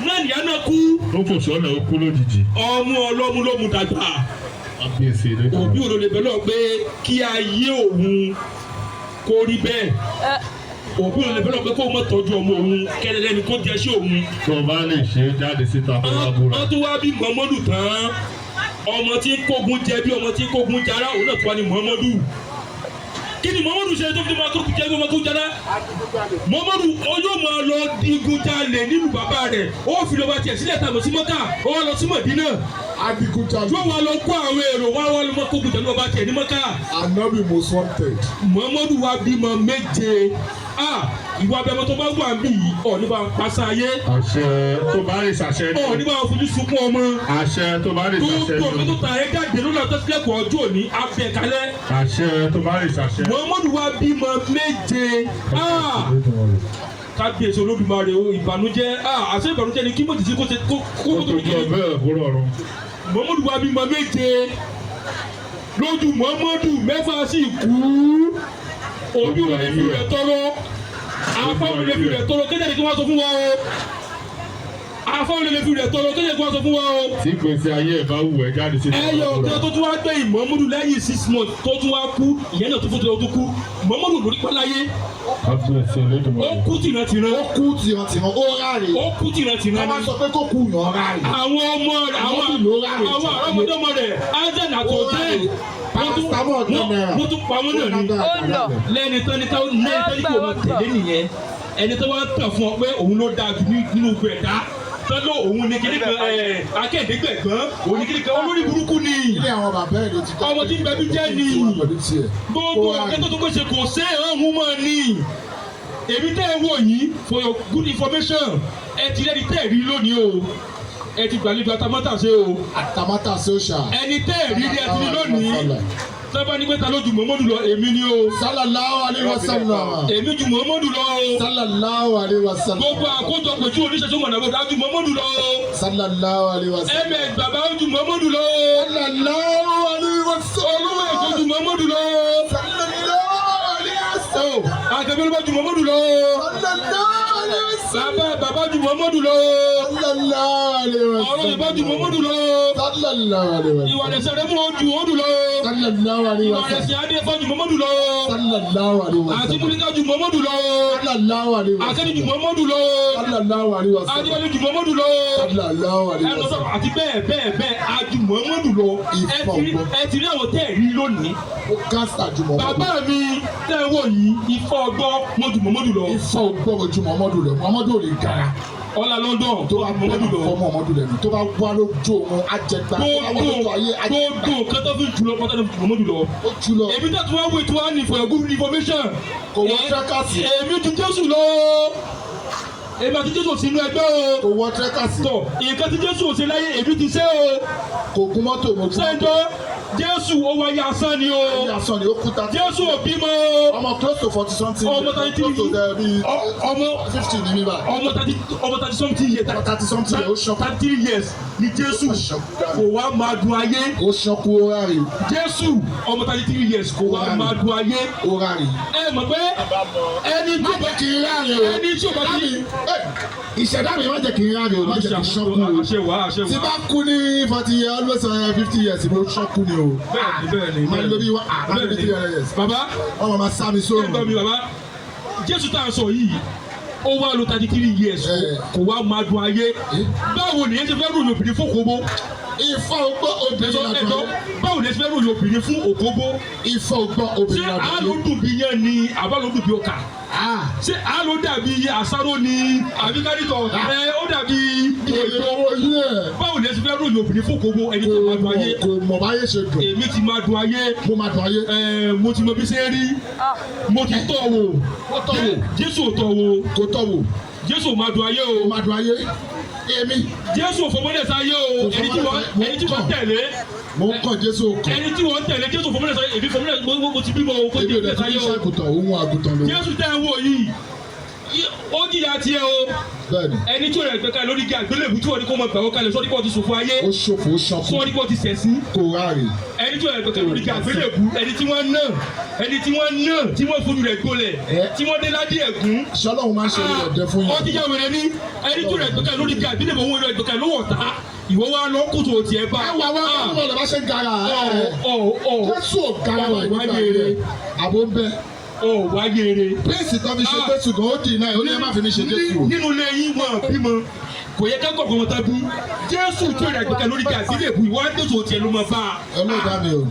náà, nìyá náà kú. Ó fò sọ́nà, ó kú lójijì. Ọmú ọlọ́mú ló mú dàgbà. Kábíyèsí. Òbí òun lè bẹ́lọ̀ pé kí ayé òun kó rí bẹ́ẹ̀. Òbí òun lè bẹ́lọ̀ pé kó má tọ́jú ọmọ òun kẹ́lẹ́lẹ́ni kó jẹ́ sí òun. Tó o bá lè ṣe é, jáde síta kó wá búra. Wọ́n tún wá bí Muhammadu tán, ọmọ tí ń kógun jẹ bí ọmọ tí ń kógun jara, òun náà tún wá ní Muhammadu. Kí ni Muhammadu ṣe tó fi máa kógun jẹ bí ọmọ kógun jara? Muhammadu ó yóò máa lọ digun jalè nílùú bàbá rẹ̀. Ó fi lọ́ba tiẹ̀ sílẹ̀ tàbí sí Mọ́kà, ó wá lọ sí Mọ̀dínà. Adigunjalè. Yóò wá lọ kó àwọn èrò wá wá lọ mọ́ kógun jẹ ní bàbá tiẹ̀ ní Mọ́kà. Anabi most wanted. Muhammadu wa bímọ méje. Ah, ìwà abẹ́mọ tó bá wà ń bì yìí, ọ̀ nípa pàṣẹ ayé. Àṣẹ, tó bá lè ṣàṣẹ Ọ̀ ni. nípa fojú sunkún ọmọ. Àṣẹ, tó bá lè ṣàṣẹ Gbogbo ọ̀gbẹ́ ni. tó ta ẹ jáde lórí àtọ́sílẹ̀kùn ọjọ́ òní abẹ kalẹ̀. Àṣẹ, tó bá lè ṣàṣẹ. Muhammadu wa bímọ méje. Ah, kábíyèsí Olódùmarè o! Ìbànújẹ́, ah, àṣẹ ìbànújẹ́ ni kí mọ̀tìsí kó ṣe kó Ó kó tó tójú ọbẹ̀ ẹ̀ kó rọrùn. Muhammadu wa bímọ méje lójú Muhammadu mẹ́fà sì kú. Òbí ò lè fi rẹ̀ tọrọ, àfọwọ́ lè fi rẹ̀ tọrọ, kéde kí wọ́n sọ fún wa o. Àfọwọ́ lè fi rẹ̀ tọrọ, kéde kí wọ́n sọ fún wa o. Tí gbèsè ayé ẹ̀ bá wù ẹ́ jáde síta. Ẹyọ ọ̀kan tó tún wá gbé Muhammadu lẹ́yìn 6 months tó tún wá kú, ìyẹn náà tó fún tó kú. Muhammadu lórí páláyé. Kábíyèsí Ó Olódùmarè. kú tìrantìran. Ó kú tìrantìran, ó ráre. Ó kú tìrantìran. Wọ́n máa Ni sọ pé kó kú yàn ráre. Àwọn ọmọ rẹ̀, àwọn Muhammadu ló ráre. àwọn àrọ́mọdọ́mọ rẹ̀, Hasan àti Hussein, wọ́n tún Paracetamol 10 naira. wọ́n tún pa wọ́n náà ni. Ó lọ. Lẹ́ni tán ní táwọn lẹ́ni tán ní kò mọ̀ tẹ̀lé nìyẹn. Ẹni tó wá ń tàn fún ọ pé òun ló dáa jù nínú gbogbo ẹ̀dá tán ló òun ní kíní kan ẹ̀ akéde gbẹ̀gbọ́n òun ní kíní kan olórí burúkú ni. Ilé àwọn bàbá ẹ̀ ló ti Ọmọ tí ń bẹ bí jẹ́ ni. Pẹ̀lú tiẹ̀. Gbogbo ọ̀kẹ́ tó tó pèsè kò sé ọ̀hún mọ́ ni. Èmi tẹ́ ẹ wò yìí, for your good information, ẹ ti rẹ́ni tẹ́ ẹ rí lónìí o. Ẹ ti gbàlejò atamátàsé o. Àtàmátà sóṣà. Ẹni tẹ́ ẹ rí ni ẹ ti rí lónìí. Sábà ní pé ta ló ju Muhammadu lọ, èmi ni o. Sallallahu alayhi wa sallam. Èmi ju Muhammadu lọ o. Sallallahu alayhi wa sallam. Gbogbo àkójọpọ̀ tí oníṣẹ́ṣẹ́ mọ̀nà bọ̀ dájú Muhammadu lọ o. Sallallahu alayhi wa sallam. Ms bàbá ó ju Muhammadu lọ o. Sallallahu alayhi wa sallam. Olúwa èkó ju Muhammadu lọ o. Sallallahu alayhi wa sallam. Akẹ́bẹ́rẹ́ bá ju Muhammadu lọ o. Sallallahu alayhi wa sallam. Bàbá bàbá ju Muhammadu lọ o. Sallallahu alayhi wa Ọ̀rọ̀ sallam. yorùbá ju Muhammadu lọ o. Sallallahu alayhi wa Ìwà sallam. ẹ̀sẹ̀ rẹ̀ mú ojú òdu lọ o. Sallallahu alayhi wa Ìwà sallam. ẹ̀sẹ̀ adéfọ́ ju Muhammadu lọ o. Sallallahu alayhi wa Àti sallam. múlíkà ju Muhammadu lọ o. Sallallahu alayhi wa Akẹ́ni ju sallam. Muhammadu lọ o. Sallallahu alayhi wa sallam. Adébálẹ̀ ju Muhammadu lọ o. Sallallahu alayhi Ẹnu wa sọ sallam. àti bẹ́ẹ̀ bẹ́ẹ̀ bẹ́ẹ̀ aju Muhammadu lọ. Ẹ ti rí àwọn tẹ́ ẹ̀ rí lónìí. Ó kásá ju Muhammadu. Bàbá mi tẹ́ ẹ wò yìí, Ifá ọgbọ́ mo ju Muhammadu lọ. Ifá ọgbọ́n ju Muhammadu lọ. Muhammadu ò lè gara. Ọlá London Tó bá Muhammadu lọ. fọ́ Muhammadu lẹ́nu. Tó bá wá lójú òun, ajẹgba. Tó bá wá lójú ayé, ajẹgba. Gbogbo nǹkan tó fi jùlọ pátá ló fi ju Muhammadu lọ. Ó jù lọ. Èmi tó tún wá wò tí wàá ní for your good information. Kò wọ tírẹ́kàsì. Èmi ju Jésù lọ. Èmi àti Jésù ò sí inú ẹgbẹ́ o. Kò wọ tírẹ́kàsì. Tọ nǹkan tí Jésù ò ṣe láyé, èmi ti ṣe o. Kò gun mọ́tò, mo gun mọ́tò. Sẹ́ńtọ́ Jésù ó wáyé asán ni o. Ayé asán ni ó kú ta. Jésù ò bímọ o. Ọmọ close to 40 something. Ọmọ 33. Close to the bíi Ọmọ 50 ní mi báyìí. ọmọ 30 something years. Ọmọ 30 something years, ó ṣan. 33 years ni Jésù kò wá máa dun ayé. Ó ṣanku, ó ráre. Jésù ọmọ 33 years kò wá máa dun ayé. Ó ráre. Ẹ mọ̀ pé ẹni Má tó bá jẹ́ kí n ráre o. ẹni tí ò bá ti Ìṣẹ̀dá mi, má jẹ́ kí n ráre o. Má jẹ́ kí n ṣanku o. Àṣẹ wá, àṣẹ Tí wá. bá kú ní 40 years, almost 50 years, mo ṣanku ni o. Bẹ́ẹ̀ni, bẹ́ẹ̀ni. Máa ló bí wá, máa ló bí 300 years. Bàbá. Ọmọ máa sá mi sórùn. Ẹ gbọ́ mi, bàbá. Jésù tá a sọ yìí, ó wá lo 33 years, kò wá máa dun ayé. Báwo ni ẹ ṣe fẹ́ ròyìn obìnrin fún òkóbó? Ifá ọgbọ́ obìnrin Ẹ̀sọ́ ládùn ẹ̀dọ́ ayé. Báwo ni ẹ ṣe fẹ́ ròyìn obìnrin fún òkóbó? Ifá ọgbọ́ Ṣé obìnrin ládùn àálò ayé. dùn bí yẹn ni àbálò dùn bí ọkà? Ṣé àálò dàbí àsáró ni àbí kárìtọ̀ ẹ ó dàbí Èlò owó yín ẹ̀. Báwo ni ẹ ṣe fẹ́ ròyìn obìnrin fún òkóbó, ẹni tó máa dun ayé? Kò mọ̀ báyé ṣe dùn. Èmi ti máa dun ayé. Mo máa dùn ayé. Ẹ mo ti mọ bí ṣe ń rí. Mo ti tọ́ wò. Ó tọ́ wò. Jésù ò tọ́ wò. Kò tọ́ wò. Jésù ò máa dun ayé o. Mo máa dùn ayé. Èmi. Jésù ò fọmọdé sáyé o. Ẹni tí wọ́n tẹ̀lé. Mo ń kàn Jésù kàn. Ẹni tí wọ́n tẹ̀lé, Jésù fọmọdé sáyé, èmi fọmọdé, mo ti bímọ o kó Èmi ò jẹ́ dẹ̀ tún sáyé ní o. ṣàgùtàn, òun àgùntàn lòun. Jésù tẹ́ ẹ wò yìí, ó jìyà tiẹ̀ o. Bẹ́ẹ̀ni. Ẹni tí ó rẹ̀ gbẹ̀ka lórí igi àgbélébùú tí wọ́n ní kó mọ gbàgbọ́ kalẹ̀, sọ́ọ́dí kó ti ṣòfò ayé. Ó ṣòfò, ó ṣanku. Sọ́ọ́dí kó ti ṣẹ̀sín. Kò ráre. Ẹni tí ó rẹ̀ gbẹ̀ka lórí igi àgbélébùú, ẹni tí wọ́n ná, ẹni tí wọ́n ná, tí wọ́n fojú rẹ̀ gbolẹ̀, tí wọ́n dé ládé ẹ̀gún. Ṣọlọ́run máa ń ṣe orí ọ̀dẹ fún Ó yín. ti yá wèrè ní ẹni tí ó rẹ̀ gbẹ̀ka lórí igi àgbélébùú, òun rẹ̀ gbẹ̀ka lówó ọ̀tá, ìwọ wa lọ kùtù tiẹ̀ bá. Ẹ wà wá kí wọ́n lè bá ṣe ń gara ẹ̀. Ọ ọ. Jésù ò gara wà nígbà Wáyé yẹn. Àbò ń bẹ. Ọ wáyé re. Píríǹsì tó fi ṣe Jésù gan, ó dì náà, ó ní ẹ má fi mi ṣe Jésù o. Nínú ilé yín, wọn bímọ, kò yẹ ká gbọ̀ngàn wọn tán bí Jésù tó rẹ̀ gbẹ̀kẹ̀ lórí igi àgbélébùú, ìwọ àdóso tiẹ̀ ló máa bá a. Ọlọ́ọ̀dá mi o.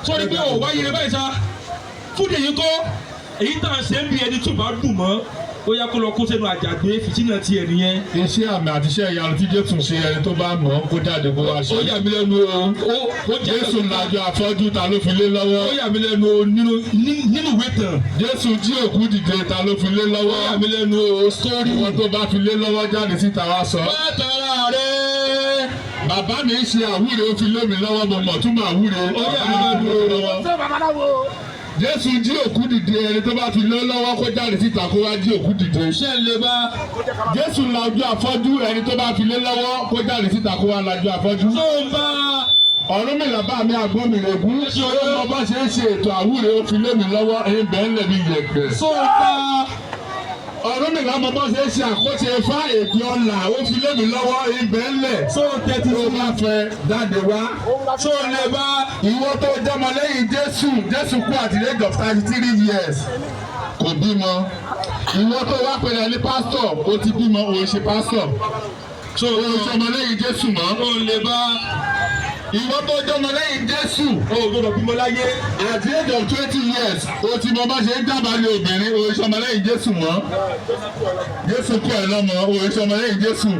Sọ́ni pé ọ̀ wáyé rẹ báyìí sá fúdi èyí kọ́ èyí tá à ń ṣe ń bí ẹni tó bá dùn mọ́, ó yá kó lọ kó sẹ́nu àjàgbé, fìtínà tiẹ̀ nìyẹn. Iṣẹ́ àmì àti iṣẹ́ ìyanu tí Jésù ṣe, ẹni tó bá mọ̀ ọ́ kó jáde kó wá ṣe. Ó yà mí lẹ́nu o, ó jẹ́ Jésù lajú afọ́jú, ta ló fi lé lọ́wọ́? Ó yà mí lẹ́nu o, nínú ìwé tàn. Jésù jí òkú dìde, ta ló fi lé lọ́wọ́? Ó yà mí lẹ́nu o, sórí. Ìwọ tó bá fi lé lọ́wọ́, jáde síta wá sọ. Wá tara rẹ̀. Bàbá mi ń ṣe àwúre, ó fi lé mi lọ́wọ́, mo mọ̀ túmọ̀ àwúre. Ó yà mí lẹ́nu o. Jésù jí òkú dìde, ẹni tó bá fi lé lọ́wọ́ kó jáde síta kó wá jí òkú dìde. Ṣé ń lè bá? Jésù la ojú afọ́jú, ẹni tó bá fi lé lọ́wọ́ kó jáde síta kó wá lajú afọ́jú. Tó ń bá. Ọ̀rúnmìlà bá mi àgbọn mi règún. Ó mọ bá ṣe ń ṣe ètò àwúre, ó fi lé mi lọ́wọ́, ẹ̀yin bẹ́ẹ̀ ń lẹ̀ bí yẹ̀pẹ̀. Tó ń bá. Ọ̀rúnmìlà mọ bá ṣe ń ṣe àkóso ifá èdè ọ̀la, ó fi lé mi lọ́wọ́, ẹ̀yin bẹ́ẹ̀ ń lẹ̀. Tó ń tẹ́tí Tó bá fẹ́ jáde wá. Tó ń lè bá. Ìwọ tó jọmọ lẹ́yìn Jésù, Jésù kú at the age of 33 years, kò bímọ. Ìwọ tó wá pẹ̀lú ẹni pásítọ̀, ó ti bímọ, òun ṣe pásítọ̀. Tó Òun ṣe ọmọ lẹ́yìn Jésù mọ́. Tó ń lè bá. Ìwọ tó jọmọ lẹ́yìn Jésù, O ò gbọdọ̀ bímọ láyé. at the age of 20 years, o ti mọ bá ṣe ń dábàá lé obìnrin, o ṣe ọmọ lẹ́yìn Jésù mọ́. Jésù kọ́ ẹ lọ́mọ, o ṣe ọmọ lẹ́yìn Jésù.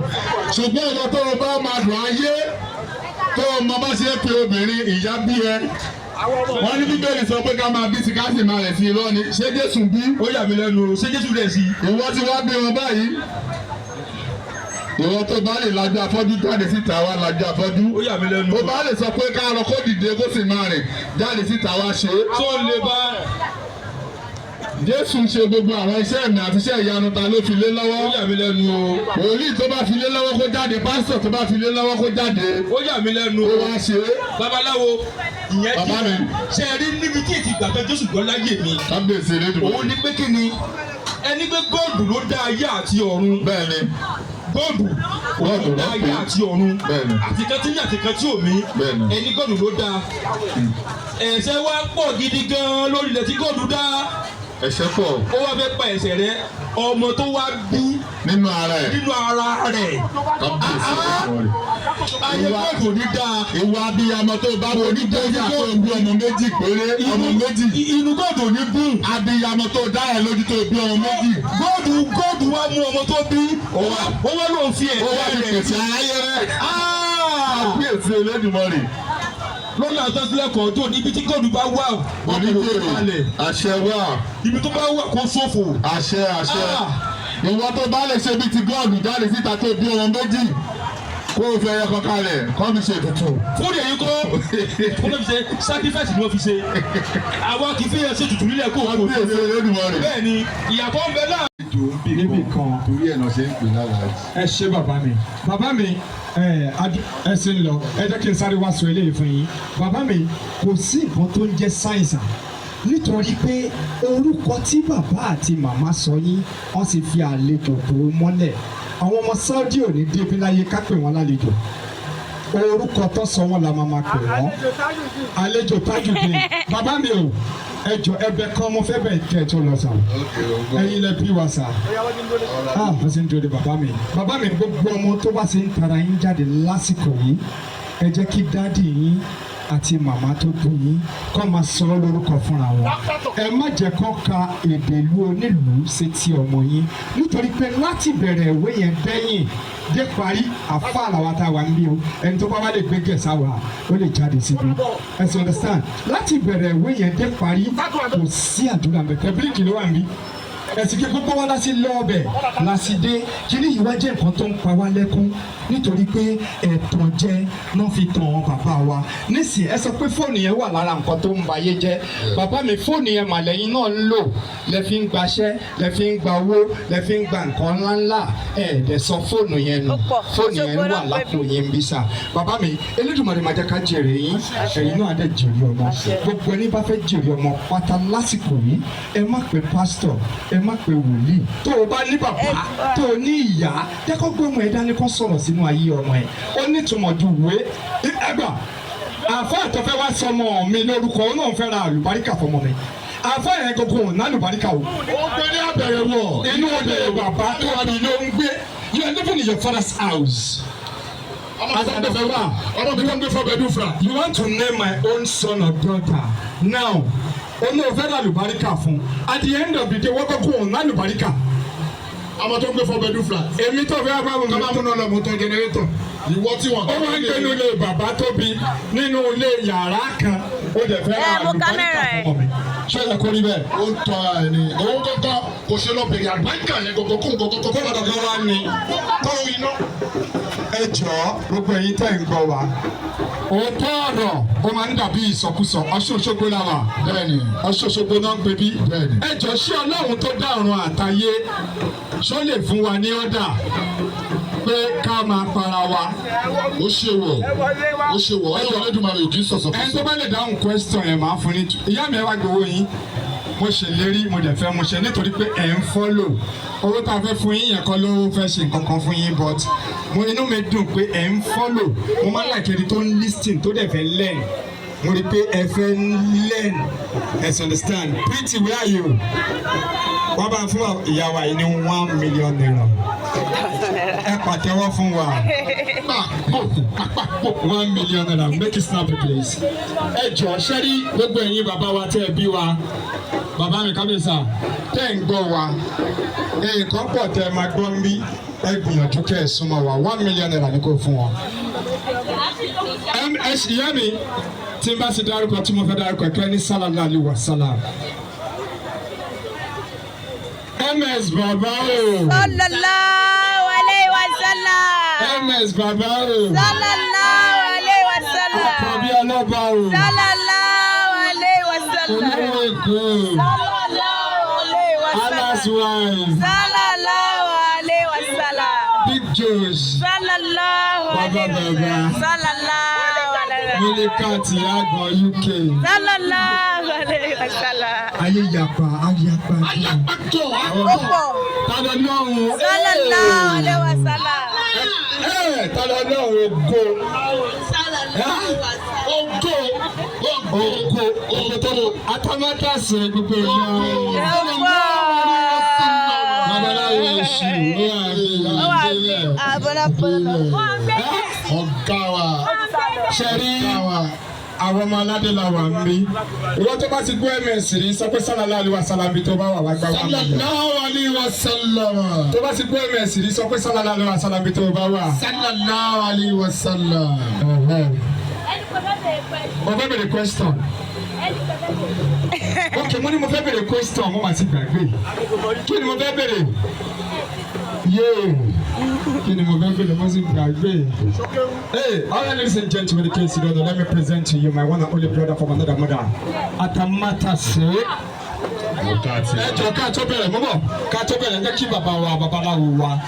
Ṣùgbọ́n ìwọ tó o bá máa dùn ayé, tó o mọ bá ṣe ń pe obìnrin, ìyá bí ẹ. Wọ́n ní Bíbélì sọ pé ká máa bí sí ká sì máa rẹ̀ sí, irọ́ ni. Ṣé Jésù bí? Ó yà mí lẹ́nu o. Ṣé Jésù rẹ̀ sí? Ìwọ tí wàá bí wọn báyìí. Ìwọ tó bá lè lajú afọ́jú, jáde síta wá lajú afọ́jú. Ó yà mí lẹ́nu Tó o. bá lè sọ pé ká lọ kó dìde kó sì máa rìn, jáde síta wá ṣe é. Tó ń lè bá. Jésù ṣe gbogbo àwọn iṣẹ́ ìmì àti iṣẹ́ ìyanu, ta ló fi lé lọ́wọ́? Ó yà mí lẹ́nu o. Wòlíì tó bá fi lé lọ́wọ́ kó jáde, pásítọ̀ tó bá fi lé lọ́wọ́ kó jáde. Ó yà mí lẹ́nu Ó o. wá ṣe é. Babaláwo ìyẹn Bàbá mi. Ṣe é rí níbi tí ètí ìgbàgbọ́ Jésù gbọ́ láyé mi? Kábíyèsí Elédùmarè. Òun ni pé kí ni ẹni pé góòdù ló dá ayé àti ọ̀run. Bẹ́ẹ̀ni. Góòdù òun ló dá ayé àti ọ̀run. Bẹ́ẹ̀ni. Àti kan tí ní àti kan tí ò mí. Bẹ́ẹ̀ni. Ẹni góòdù ló dá. Ẹ̀ṣẹ̀ wa pọ̀ gidi gan-an lórí ilẹ̀ tí góòdù dá. Ẹ̀ṣẹ̀ pọ̀. Ó wá fẹ́ pa ẹ̀ṣẹ̀ rẹ̀, ọmọ tó wá bí nínú ara ẹ̀. Nínú ara rẹ̀. Kábíyèsí Elédùmarè. Ayé góòdù ní dáa. Ìwà abiyamọ tó bá wo onídéjà tó ń bí ọmọ méjì péré, ọmọ méjì. Inú góòdù ní bùn. Abiyamọ tó dá ẹ lójú tó bí ọmọ méjì. Góòdù wa mú ọmọ tó bí. Ó wá lóun fi Ó wá ẹ̀jẹ̀ fi rẹ̀. pèsè ayé rẹ̀. Kábíyèsí Elédùmarè. Lọ́nà àtọ́sílẹ̀kọ̀ tó níbi tí góòdù bá wà. Onídèrè àṣẹ wà. Ibi tó bá wà kó ṣòfò. Àṣẹ, àṣẹ. Ìwọ tó bá lè ṣe bíi ti góòdù, jáde síta tó bí ọmọ méjì, kó o fi ẹyọ kan kalẹ̀ kó fi ṣe ètùtù. Fúnni èyí kọ́ fún mi ṣe sacrifice ni wọ́n fi ṣe. Àwa kì í fi hàn ṣe tutù nílẹ̀ kó o kò. Kábíyèsí Elédùmarè. Bẹ́ẹ̀ ni ìyàtọ̀ ń bẹ láàrin. Níbì kan. Torí ẹ̀ náà ṣe ń pè lálàájì. Ẹ ṣé bàbá mi, bàbá mi, ẹ ẹ ṣe ń lọ, ẹ jẹ́ kí n sáré wá sọ eléyìí fún yín. Bàbá mi, kò sí nǹkan tó ń jẹ́ sáyẹ̀nsì, nítorí pé orúkọ tí bàbá àti màmá sọ yín, wọ́n sì fi àlejò bò ó mọ́lẹ̀. Àwọn ọmọ Saudi ò ní débi láyé ká pè wọ́n lálejò. Orúkọ tó sọ wọ́n la máa pè wọ́n, àlejò Tajudeen. Bàbá mi o, ẹ jọ, ẹ̀bẹ̀ kan mo fẹ́ bẹ̀ kẹ́ ẹ tó lọ sàn. Ẹ̀yin lẹ bí wa sà. Ah, wọ́n sì ń dúró de bàbá mi. Bàbá mi, gbogbo ọmọ tó bá ṣe ń tara yín jáde lásìkò yìí, ẹ jẹ́ kí daddy yín àti màmá tó bí yín kọ́ máa sọ ọ́ lórúkọ fúnra wọn. Ẹ má jẹ́ kó ka èdè ìlú onílùú sétí ọmọ yín, nítorí pé láti bẹ̀rẹ̀ ìwé yẹn dẹ́yìn dé parí, àfa làwa tá a wà níbí o. Ẹni tó bá wà lè gbé gẹ̀ẹ́sà wà, ó lè jáde síbi. Ẹ sì understand, láti bẹ̀rẹ̀ ìwé yẹn dé parí, kò sí àdúrà mẹ́tẹ́ bíríkì ló wà níbí. Ẹ̀sìn kí gbogbo wa láti lọ ọbẹ̀ láti dé kíní yìí wá jẹ́ nǹkan tó ń pa wá lẹ́kún, nítorí pé ẹ̀tàn jẹ́ náà fi tàn án bàbá wa nísìnyí. Ẹ sọ pé fóònù yẹn wà lára nǹkan tó ń ba ayé jẹ́. Bàbá mi, fóònù yẹn màlẹ́yìn náà ń lò, lẹ fi ń gbaṣẹ́, lẹ fi ń gba owó, lẹ fi ń gba nǹkan ńláńlá. Ẹ̀ dẹ̀ sọ fóònù yẹn nù. Ó pọ̀. Fóònù yẹn Ṣògo wà náà pé lápò yẹn ń bí sà. Bàbá mi, Elédùmarè máa jẹ́ ká jèrè yín, ẹ̀yin náà á dẹ̀ jèrè ọmọ. Gbogbo ẹni bá fẹ́ jèrè ọmọ pátá lásìkò yìí, ẹ má pe pásítọ̀, ẹ má pe wòlíì. Tó o bá ní bàbá, tó o ní ìyá, jẹ́ kó gbé ọmọ ẹ dání, kó sọ̀rọ̀ sínú ayé ọmọ ẹ. Ó nítumọ̀ ju wé ẹgbà. Àfa àtọ́fẹ́ wá sọmọ mi lórúkọ, ó náà fẹ́ ra àlùbáríkà fọmọ mi. Àfa yẹn gbogbo ò ná àlùbáríkà o. Ó gbé ní àbẹ̀rẹ̀ wọ̀. Inú ilé bàbá tó wà ní ló ń gbé. You are living in your father's house. Àtàtọ̀fẹ́ wà. Ọmọ mi tó ń gbé four bedroom flat. You want to name my own son or daughter now, olóòfẹ́ rà lùbáríkà fún. At the end of the day, wọ́n kọ́kọ́ òun ná lùbáríkà. Ọmọ tó ń gbé four bedroom flat. Èmi tó fẹ́ bá mi. Tọ́ba múná lọ, mo tán generator. Ìwọ tí wọn. Ó wá ń gbé nínú ilé bàbá tóbi, nínú ilé yàrá kan, ó dẹ̀ fẹ́ Ẹ, ra mo àlùbáríkà kámẹ́rà ẹ̀. fún ọmọ mi. Ṣé ẹ kó rí bẹ́ẹ̀? Ó ń tọ́ ẹ ní. Òun kọ́kọ́ kò ṣe lọ bèrè àlùbáríkà yẹn gọ́gọ́ kó gọ́gọ́ Kó gọ́gọ́ wá ní. Kó iná. Ẹ jọ̀ọ́, gbogbo ẹ̀yin tẹ́ ń gbọ́ wa, òótọ́ ọ̀rọ̀ ó máa ń dàbí ìsọkúsọ. Ọ̀ṣun Òṣogbo la wà. Bẹ́ẹ̀ni. Ọ̀ṣun Òṣogbo náà ń pè bí. Bẹ́ẹ̀ni. Ẹ jọ̀ọ́, ṣé Ọlọ́run tó dá ọ̀run àtayé ṣó lè fún wa ní order pé ká máa para wa? Ó ṣe wọ̀, ó ṣe wọ̀. Ọlọ́run Olódùmarè ò kì í sọ̀sọ̀. Ẹni tó bá lè dáhùn question yẹn, máa fún ní ìyá mi. Ẹ wá gbowó yín. Mo ṣèlérí, mo dẹ̀ fẹ́ mo ṣe, nítorí pé ẹ̀ ń follow. Owó tá a fẹ́ fún yín yẹn kọ́ ló fẹ́ ṣe nǹkan kan fún yín, but mo inú mi dùn pé ẹ̀ ń follow. Mo máa ń like ẹni tó ń listen, tó dẹ̀ fẹ́ learn. Mo rí i pé ẹ fẹ́ learn, ẹ sì understand. Pretty, where are you? Wọ́n bá fún ìyá wa yìí ní ₦1 million. Ẹ pàtẹ́wọ́ fún wa. ₦1 million. Make it snappy, please. Ẹ jọ̀ọ́, ṣẹ́ rí gbogbo ẹ̀yin bàbá wa tẹ́ ẹ bí wa, bàbá mi kábíyèsà tẹ́ ń gbọ́ wa, nǹkan pọ̀ tẹ́ ẹ máa gbọ́ ń bí. Ẹ gbìyànjú kẹ́ ẹ súnmọ́ wa. ₦1 million ní kò fún wọn. Ẹ ìyá mi, tí n bá ti dárúkọ tí mo fẹ́ dárúkọ, kẹ́ ní sallallahu alaihi wasallam. Ms bàbá o. Sallallahu alayhi wa sallam. Ms bàbá o. Sallallahu alayhi wa sallam. Àkọ́bí ọlọ́ba o. Sallallahu alayhi wa sallam. Olówó Èkó. Sallallahu alayhi wa sallam. Allah's wife. Sallallahu alayhi wa sallam. Big Joes. Sallallahu Bàbá alayhi wa bàbá. sallam. Sallallahu alayhi wa sallam. Mílíkàtì àgbọ̀n UK. Sallallahu alayhi wa sallam. Ayé yapa, ayapa. Ó pọ̀. Tálọ́ lọ́hùn. Sallallahu alayhi wa sallam. Ẹ tálọ́ lọ́hùn ògo. Ògo. Ògo. Ògo tó atamátàsé gbogbo ìyá. Ó pọ̀. Babaláwo èṣù ó wà ní Ó wà ní àbọ̀lá pọ̀lọ́. Ọ̀gá wa. Ṣe rí Ọ̀gá wa. àwọn ọmọ aládé la wà ń bí. Ìwọ tó bá ti gbọ́ ms rí, sọ pé sallallahu alaihi wasallam bí tó bá wà, wá gbá wà mílíọ̀nù. Sallallahu alayhi wa sallam. Tó bá ti gbọ́ ms rí, sọ pé sallallahu alaihi wasallam bí tó bá wà. Sallallahu alayhi wa sallam. Mo fẹ́ bèrè question. Ok, mo ní mo fẹ́ bèrè question, mo máa ti gbàgbé. Kí ni mo fẹ́ bèrè? Yéè, kí ni mo fẹ́ bèrè? Mo sì gbàgbé. Hey, all right, ladies and gentlemen, in case you don't know, let me present to you my one and only brother from another mother, Atamátàsé. Ẹ jọ, ká tó bẹ̀rẹ̀ mọ́bọ̀, ká tó bẹ̀rẹ̀, jẹ́ kí bàbá wa babaláwo wa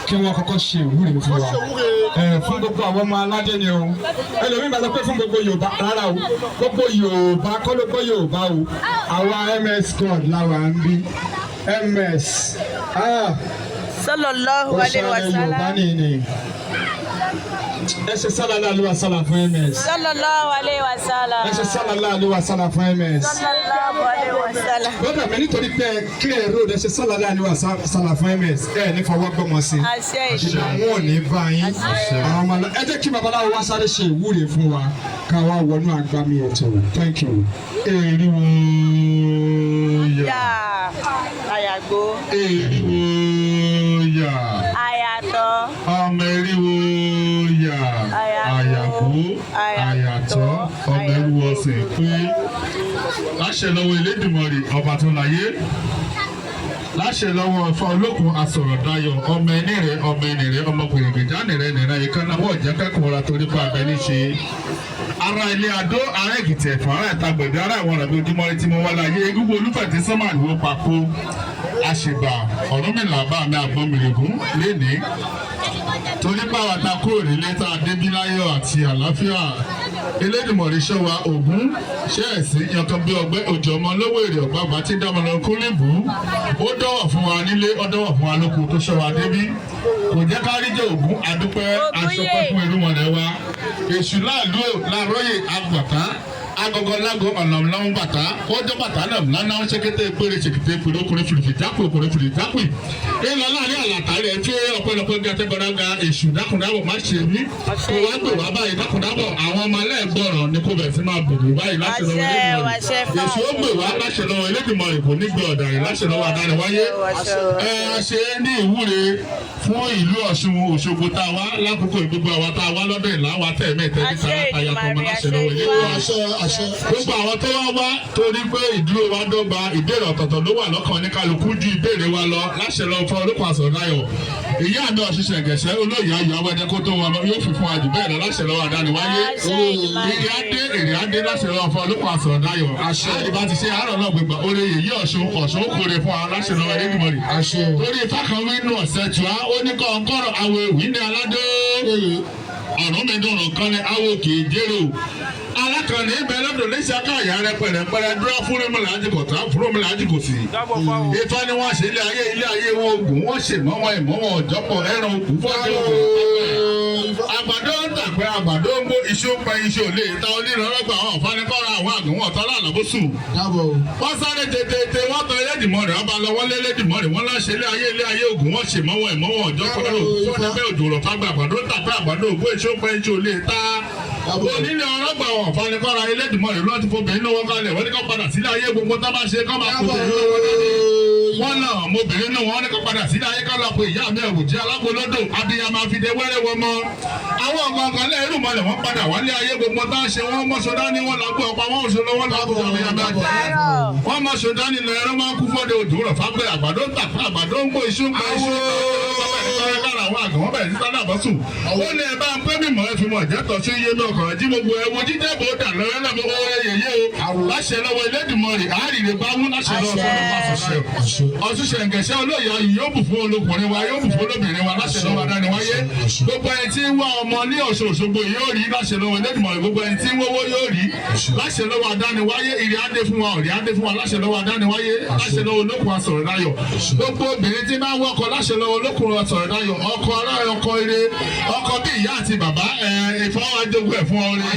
kí wọ́n kọ́kọ́ ṣe ìwúre fún wa. Ẹ fún gbogbo àwọn ọmọ aládé ni o. Ẹlòmíín bá sọ pé fún gbogbo Yorùbá, rárá o, gbogbo Yorùbá kọ́ ló gbọ́ Yorùbá o. Àwa MS God làwa ń bí MS. Ah, Sallallahu ó alayhi wa ṣàlẹ̀ Yorùbá sallam. nìyí ni. Ẹ ṣe sallallahu alaihi wasallam fún MS. Sallallahu alayhi wa sallam. Ẹ ṣe sallallahu alaihi wasallam fún MS. Sallallahu alayhi wa sallam. Lọ́dọ̀ mi, nítorí pé ẹ clear road, ẹ ṣe sallallahu alaihi wasallam fún MS. Ẹ ní fọwọ́ gbọ́mọ sí i. Àṣẹ. Ìdààmú ò ní bá yín. Àwọn ọmọ ẹ jẹ́ kí babaláwo wá sáré ṣe ìwúre fún wa, ká wá wọnú àgbàmì ètò. Thank you. Eriwo yà. Yà. Àyàgbó. Eriwo yà. Àyàtọ̀. Ọmọ eriwo yà. Àyàgbó. Àyàtọ̀. Ọmọ eriwo ọ̀sìn pé láṣẹ lọ́wọ́ Elédùmarè ọba tó láyé, láṣẹ lọ́wọ́ Ọ̀fà olókun asọ̀rọ̀dayọ̀, ọmọ ẹni rẹ, ọmọ ẹni rẹ, ọmọ gbèrègbèjáde rẹ nìran ìkànnà wọ̀ jẹ́ kẹ́kọ̀ọ́ ra torí pa abẹ níṣe ara ilé adó, ará Èkìtì ẹ̀fọ́, ará ìta gbẹ̀dẹ̀, ará ìwọ̀n rẹ̀ bí ojúmọ́ rí tí mo wá láyé egúngún olúfẹ̀ tí sọ́mà ìwó papò àṣìbà Ọ̀rúnmìlà bá mi àgbọn mìrègún lénìí, torí báwa ta kúrò nílé tá a débí láyọ̀ àti àlàáfíà. Elédùmarè ṣọ́ wa. Ògún ṣe ẹ̀sìn yankan bí ọgbẹ́ òjò ọmọ lówó èrè ọ̀gbàgbà tí dámọ̀ lọ kúrìbù. Ó dọ̀wọ̀ fún wa nílé, ó dọ̀wọ̀ fún wa lóko, tó ṣọ́ wa débí, kò jẹ́ ká rí jẹ́ Ògún. Adúpẹ́, aṣọpẹ́ fún irúnmọlẹ̀ wa. Èṣù láàlú làróyè àgbàtà agogo lágo ọ̀nà ńláwó bàtà kọjọ́ bàtà náà ńláńlá ń ṣèkété péré ṣèkété péré, okùnrin fìrìfì jápè, okùnrin fìrìfì jápè ńlọ láàrin àlàtà rẹ̀ tí ọ̀pẹ̀lọpẹ̀ ń gàtẹ́ gbọdọ̀gà. Èṣù dákùndábọ̀ má ṣe mí, kó wá gbè wá báyìí. Dákùndábọ̀, àwọn ọmọ aláìgbọràn ni kò bẹ̀rẹ̀ sí máa bèrè báyìí láti lọ́wọ́ Elédùmarè. Èṣù ó gbè wá láṣẹ lọ́wọ́ Elédùmarè, kò ní gbé ọ̀dàrẹ̀ láṣẹ lọ́wọ́ adániwáyé. Ẹ ṣe é ní ìwúre fún ìlú Ọ̀ṣun Òṣogbo tá a wá lákòókò, gbogbo àwa tá a wá lọ́dọ̀ ìlà wa tẹ̀ mẹ́tẹ́ ní tara taya tọmọ láṣẹ lọ́wọ́ Elédùmarè. Àṣẹ, àṣẹ. Gbogbo àwọn tó wá wá torí pé ìdúró wa dọ́gba, ìbéèrè ọ̀tọ̀ọ̀tọ̀ ló wà lọ́kàn ní kálukú ju ìbéèrè wa lọ láṣẹ lọ fún olókùn àsọ̀dáyọ̀. Ìyá mi ọ̀ṣiṣẹ́ gẹ̀ṣẹ́ olóyè ayọ̀ awẹ́dẹ́ kó tó wọn yóò fi fún wa jù bẹ́ẹ̀ lọ láṣẹ lọ́wọ́ àdániwáyé. Àṣẹ Èdùmàrè. Èrè adé èrè adé láṣẹ lọ́wọ́ fún olókùn àsọ̀dáyọ̀. Àṣẹ ìbá ti ṣe àárọ̀ náà gbégbá oore yèyí Ọ̀ṣun Ọ̀ṣun kórè fún wa láṣẹ lọ́wọ́ Elédùmarè. Torí ifá kan wí nù ọ̀sẹ̀ tù á ó ní kọ́ńkọ́rọ̀ àwọn èwì ní aládé ọ̀run mi dùn kan ní awo kì í jérò alákànní ibẹ̀ lọ́dọ̀ lẹ́sẹ̀ akáyà rẹ pẹ̀rẹ̀pẹ̀rẹ̀ dúró fún mi láti kò tá fún mi láti kò sí. Ifá ni wọ́n ṣe ilé ayé ilé ayé wọn ogun wọ́n ṣe mọ́ wọn ìmọ̀ wọn ọ̀jọ́pọ̀ ẹran òkú fọ́jọ́ ògùn. Àgbàdo ń tàpẹ́ àgbàdo ń gbó iṣu ń pa iṣu ò lè ta onírànlọ́gbà àwọn ọ̀fánikọ́ra àwọn àgùnwọ̀n ọ̀tọ́ lálàbọ̀sùn. Wọ́n sáré tètè wọ́n tọ Ẹlẹ́dìmọ̀rẹ̀ rẹ̀ ọba lọ wọ́n lé Ẹlẹ́dìmọ̀rẹ̀ wọ́n láṣẹ ilé ayé ilé ayé ògùn wọ́n ṣe mọ́wọ́ ìmọ́wọ́ ọ̀jọ́ kọ́lá ògùn fọ́nẹ́fẹ́ òjò rọ̀ fágbà àgbàdo ń tàpẹ́ àgbàdo ògbó iṣu ń pa iṣu ò lè ta. Onílé ọlọ́gbà wọn fanikọ́ra Ẹlẹ́dìmọ̀rẹ̀ lọ́ọ́ ti fobìnrin lọ́wọ́ kalẹ̀ wọ́n ní kó padà sílé ayé gbogbo tá bá ṣe kó máa kó tẹ̀lé lọ́wọ́ dání. Wọ́n náà ọmọbìnrin náà wọ́n ní kó padà sílé ayé kó lọ pé ìyá mi ẹ̀wò jẹ́ alágbólódò abiyamọ àfidẹ wẹ́rẹ́ wọ́n mọ́. Àwọn ọ̀gọ̀ngàn lẹ́rù mọ́lẹ̀ wọ́n padà wálé ayé gbogbo tá a ṣe wọ́n mọ́ṣọ dání wọ́n lágbó ọ̀pá wọ́n ṣe lọ́wọ́ lágbó abiyamọ àjẹ́. Wọ́n mọ́ṣọ dání lọ ẹran máa ń kú fọ́dẹ òjò rọ̀ fábẹ́ àgbàdo ń tàfẹ́ àgbàdo ń gbó iṣu ń pa iṣu ó ní ẹ bá ń pẹ́ mímọ́ ẹ fi mọ̀ jẹ́tọ̀ sí iye mi ọkàn jí gbogbo ẹ wo jíjẹ́ bó dà lọ́wọ́ lọ́wọ́ ọwọ́ yẹyẹ o láṣẹ lọ́wọ́ Elédùmarè àárìrè bá wú láṣẹ lọ́wọ́ sọ́dọ̀ pàṣẹ Ọ̀ṣun ṣẹ̀ǹgẹ̀ṣẹ̀ olóyè ayì yóò bù fún olókùnrin wa yóò bù fún olóbìnrin wa láṣẹ lọ́wọ́ adániwáyé gbogbo ẹni tí ń wá ọmọ ní Ọ̀ṣun Òṣogbo yóò rí láṣẹ lọ́wọ́ Elédùmarè gbogbo ẹni tí ń wówó yóò rí láṣẹ lọ́wọ́ adániwáyé ìrì adé fún wa ọ̀rì adé fún wa láṣẹ lọ́wọ́ adániwáyé láṣẹ lọ́wọ́ olókùn asọ̀rọ̀ láyọ̀ gbogbo obìnrin tí máa ń wọ́kọ láṣẹ lọ́wọ́ olókùn asọ̀rọ̀ láyọ̀ ọkọ aláyọ̀ ọkọ ire ọkọ bí ìyá àti bàbá ìfọwọ́jogún ẹ̀ fún ọrẹ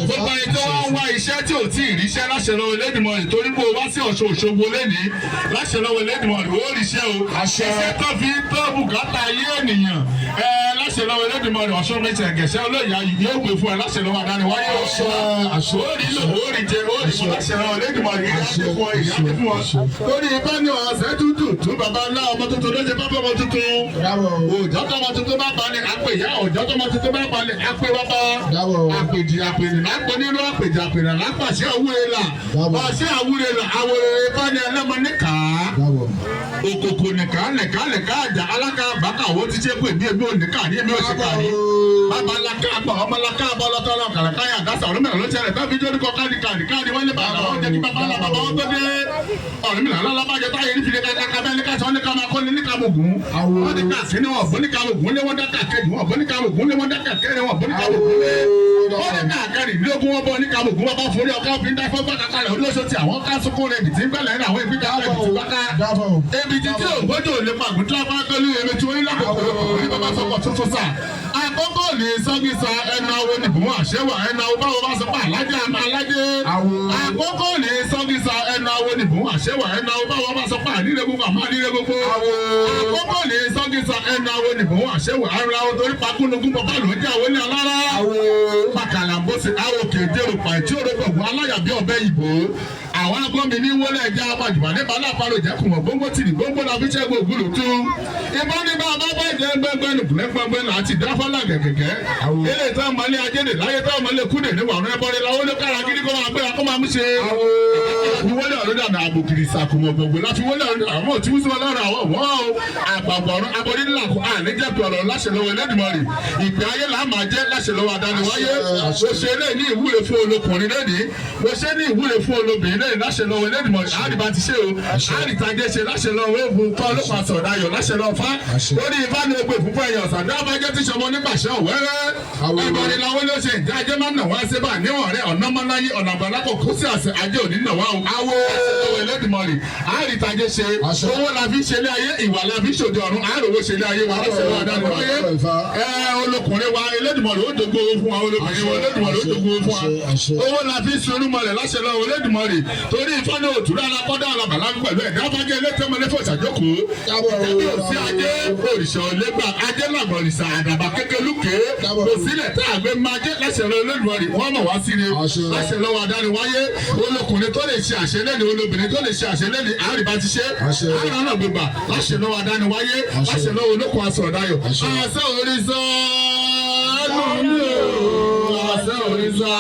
gbogbo ẹni tó wá ń wá iṣẹ́ tí ò tí ì ríṣẹ́ láṣẹ lọ́wọ́ Elédùmarè torí pé o wá sí Ọ̀ṣun Òṣogbo lẹ́nìí láṣẹ lọ́wọ́ Elédùmarè ó ríṣẹ́ o iṣẹ́ tó fi ń tọ́ bùkátà ayé ènìyàn láṣẹ lọ́wọ́ Elédùmarè Ọ̀ṣun mi ṣẹ̀ǹgẹ̀ṣẹ́ olóyè ayì yóò gbé fún ẹ láṣẹ lọ́wọ́ adániwáyé ó rí lò ó rí jẹ ó rí mú láṣẹ lọ́wọ́ Elédùmarè ìyá ti fún ọ ìyá ti fún ọ torí ibà ní ọ̀sẹ̀ tútù tún bàbá ńlá ọmọ tuntun ló ṣe bá bọ́ ọmọ tuntun òòjọ́ tọmọ tuntun bá balẹ̀ àpè ìyá òòjọ́ tọmọ tuntun bá balẹ̀ àpè bàbá àpèjì àpèjì lápò nínú àpèjì àpèjì lápàṣẹ àwúre là pàṣẹ àwúre là àwòrán ìfani ẹlẹ́mọ níkà òkòkò nìkà nìkà nìkà àjà alága bàkà owó ti ṣe pé èmi ò nìkà ní èmi ò ṣe kà ní. Bàbá laka àgbà ọmọ laka àbọ̀ lọ́tọ́ lọ kàràkà yà dásà ọ̀rọ̀mìnà ló ṣẹlẹ̀ tó fi jó ní kọ káàdì káàdì káàdì wọ́n lé bàbá wọn jẹ́ kí bàbá ńlá bàbá wọn tó dé. Ọ̀rọ̀mìnà lọ́lọ́bàjẹ́ táyé ní fìdí kàkà bẹ́ẹ̀ ní ká sọ ní ká máa kọ́ ní ká mọ̀gùn. Wọ́n ní ká sí ní wọn bó ní ká mọ̀gùn ní wọ́n dákà kejì wọn bó ní ká mọ̀gùn ní wọ́n dákà kẹrin wọn bó ní ká mọ̀gùn ní. Wọ́n ní ká kẹrin lógún wọn bọ́ ní ká mọ̀gùn wọn bá forí ọkọ̀ fi ń dá fún bàkà kalẹ̀ olóṣó ti àwọn ká sunkún rẹ̀ bìtì ń bẹ̀lẹ̀ ní àwọn ìbí ká rẹ̀ bìtì bàkà. Ebi títí ògbójú ò lè pàgùn tí wọ́n bá gbẹ́lú ebi tí wọ́n ní lákòókò ní bàbá sọkọ̀ tuntun sà. Àkọ́kọ́ ní sọ́gísà ẹnu awo nìbùn àṣẹwà ẹnu awo báwo bá sọ pé alájẹ alájẹ. Àkọ́kọ́ ní sọ́gísà ẹnu awo nìbùn àṣẹwà ẹnu awo báwo bá sọ pé àníre gbogbo àmọ́ àníre gbogbo. Àkọ́kọ́ ní sọ́gísà ẹnu awo nìbùn àṣẹwà ẹnu awo torí pakúnugún bàbá ló jẹ́ àwọn ní alára. Pàkàlàmbóṣe awo kéde òpà tí òrògbògbò aláyàbí ọbẹ̀ ìbò. Àwọn agbọ́nmi ní wọlé ẹja abàjùbà nípa aláàpárò ìjẹkùn gbogbo tìrì gbogbo la fi ṣẹ́gun ògúlù tún. Ìbọn ní bá a bá bá jẹ gbẹngbẹ nùkúlẹ̀ gbẹngbẹ là á ti dáfọ́lá gẹ̀gẹ̀gẹ̀. Ilé ìtàn mọ́lé ajédè láyé tán mọ́lé kúdè ní wàrún ẹbọrin làwọn olókàrà gidi kó máa gbéra kó máa mú ṣe. Láti wọlé ọ̀rọ̀ dànù àbòkìrì sàkùmọ̀ gbogbo láti wọlé ọ̀rọ̀ àwọn òtí wúsọ lọ́rọ̀ àwọn wọ́n o. Àgbàgbọ̀ ọ̀run aborí ńlá kó àníjẹ́pẹ̀ ọ̀rọ̀ láṣẹ lọ́wọ́ Ẹlẹ́dùmarè. Ìpè ayé là máa jẹ́ láṣẹ lọ́wọ́ adániwáyé. Mo ṣe eléyìí ní ìwúre fún olókùnrin lẹ́nìí. Mo ṣe ní ìwúre fún olóbìnrin lẹ́nìí láṣẹ lọ́wọ́ Ẹlẹ́dùmarè. Àríbá ti ṣe o. Àrítàgé ṣe láṣẹ lọ́wọ́ òògùn kọ́ ló pa sọ̀rọ̀ ayọ̀ láṣẹ lọ́wọ́ fá. Lórí ifá ni ogbè fúnfún ẹ̀yọ̀ ọ̀sán dábàjẹ́ ti ṣọmọ nípasẹ̀ ọ̀wẹ́rẹ́. Ẹ̀bọ̀n ni làwọn ló ṣe ìjà ajé máa ń nà wá sí bá níwọ̀n rẹ̀ ọ̀nà mọ́láyé ọ̀nà àgbàlá kò kó sí àṣẹ ajé òní nà wá o. Awo Ẹlẹ́dùmarè àrítàgé ṣe owó la fi ṣe ilé ayé ìwà la fi ṣòde ọ̀run àròwó ṣe ilé ayé wa láṣẹ lọ́wọ́ adániwáyé. Ẹ olókùnrin wa Ẹlẹ́dùmarè ó dogo owó fún wa olóbìnrin wa Ẹlẹ́dùmarè ó dogo owó fún wa. Owó la fi sunrúmọlẹ̀ láṣẹ lọ́wọ́ Ẹlẹ́dùmarè torí ifá ní òtúrọ̀ alákọ́dá alábàlá pẹ̀lú ẹ̀dá fájẹ́ elétẹ́mọlẹ́ fòṣàjókòó. Ìjẹ́bí òsì ajé òrìṣà ọ̀lẹ́gbà ajé làgbọ̀nìṣà àdàbà kékeré kò sílẹ̀ tá a gbé máa jẹ́ láṣẹ lọ́wọ́ Olódùmarè wọ́n mọ̀ wá sí ni láṣẹ lọ́wọ́ adániwáyé olókùnrin tó lè ṣe àṣẹ lẹ́ni olóbìnrin tó lè ṣe àṣẹ lẹ́ni àríbá ti ṣe àrùn náà gbégbà láṣẹ lọ́wọ́ adániwáyé láṣẹ lọ́wọ́ olókùn aṣọ ọ̀dayọ̀ àṣẹ òrìṣà lónìí àṣẹ òrìṣà. òrìṣà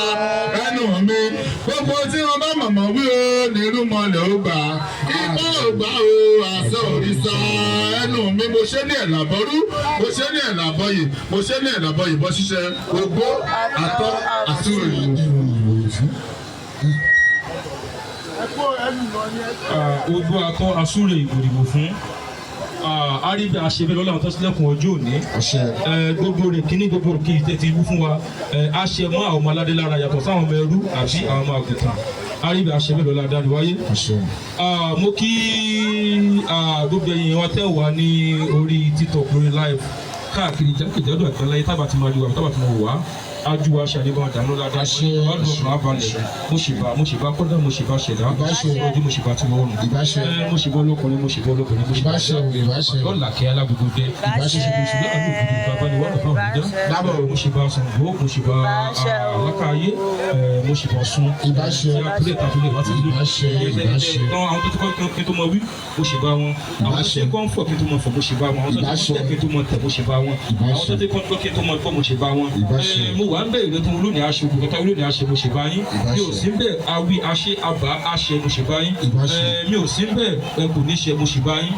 ẹnu mi. Gbogbo tí wọ́n bá mọ̀mọ́ wí o nírúmọlẹ̀ ó gbà. Ipá ò gbà o àṣẹ òrìṣà ẹnu mi. Mo ṣe ní ẹ̀làbọ̀rú, mo ṣe ní ẹ̀làbọ̀yè, mo ṣe ní ẹ̀làbọ̀yè bọ́ ṣiṣẹ́ ogbó àtọ́ àtúrò. Ojú atọ́ asúrè ìgbòdìbò fún àríbẹ̀ àṣebẹ̀ lọ́la àwọn tó sílẹ̀kùn ọjọ́ òní. Gbogbo rẹ̀ kíní gbogbo rẹ̀ kìí tètè wú fún wa. A ṣe mọ́ àwọn ọmọ aládé lára yàtọ̀ sáwọn ọmọ ẹrú àbí àwọn ọmọ àgùntàn. Àríbẹ̀ àṣebẹ̀ lọ́la dániwáyé. Mo kí gbogbo ẹ̀yin wa tẹ́ wà ní orí TikTok lórí live káàkiri jákèjádò àgbáláyé tábà ti máa rí wa tábà ti máa wò wá ajú wa ṣe àdébọn àdánù ládàá wàá dùn ọkàn abalẹ̀. Mo ṣì bá, mo ṣì bá kọ́dà, mo ṣì bá ṣẹ̀dá ojú, mo ṣì bá tí wọ́n rùn. Mo ṣì bọ́ lọ́kùnrin, mo ṣì bọ́ lóbìnrin, mo ṣì bá lọ́là kẹ́ alágbègbè dẹ ṣùgbọ́n àlọ́ òkùnkùn bàbá ni wọ́n lọ́kàn òdìdá. Mo ṣì bá Ṣàngó, mo ṣì bá alákàáyé, mo ṣì bá Ọ̀ṣun tí a kúlẹ̀ tàbílẹ̀ wá sí ìlú àwọn tó ti kọ́ kí n tó mọ wí, mo ṣì bá wọn. Àwọn tó ti kọ́ ń fọ̀ kí n tó mọ fọ̀, mo ṣì bá wọn. Àwọn tó ti kọ́ tẹ̀ kí n tó mọ tẹ̀, mo ṣì bá wọn. Àwọn tó ti kọ́ kí n tó mọ gbọ́, mo ṣì bá wọn. Mo wà ń bẹ̀ ìrètò olóòní aṣọ ògùn kẹta olóòní aṣọ, mo ṣì bá yín. Mi ò sí ń bẹ̀ awi aṣẹ àbá aṣẹ, mo ṣì bá yín. Mi ò sí ń bẹ̀ ẹ kò ní ṣe, mo ṣì bá yín.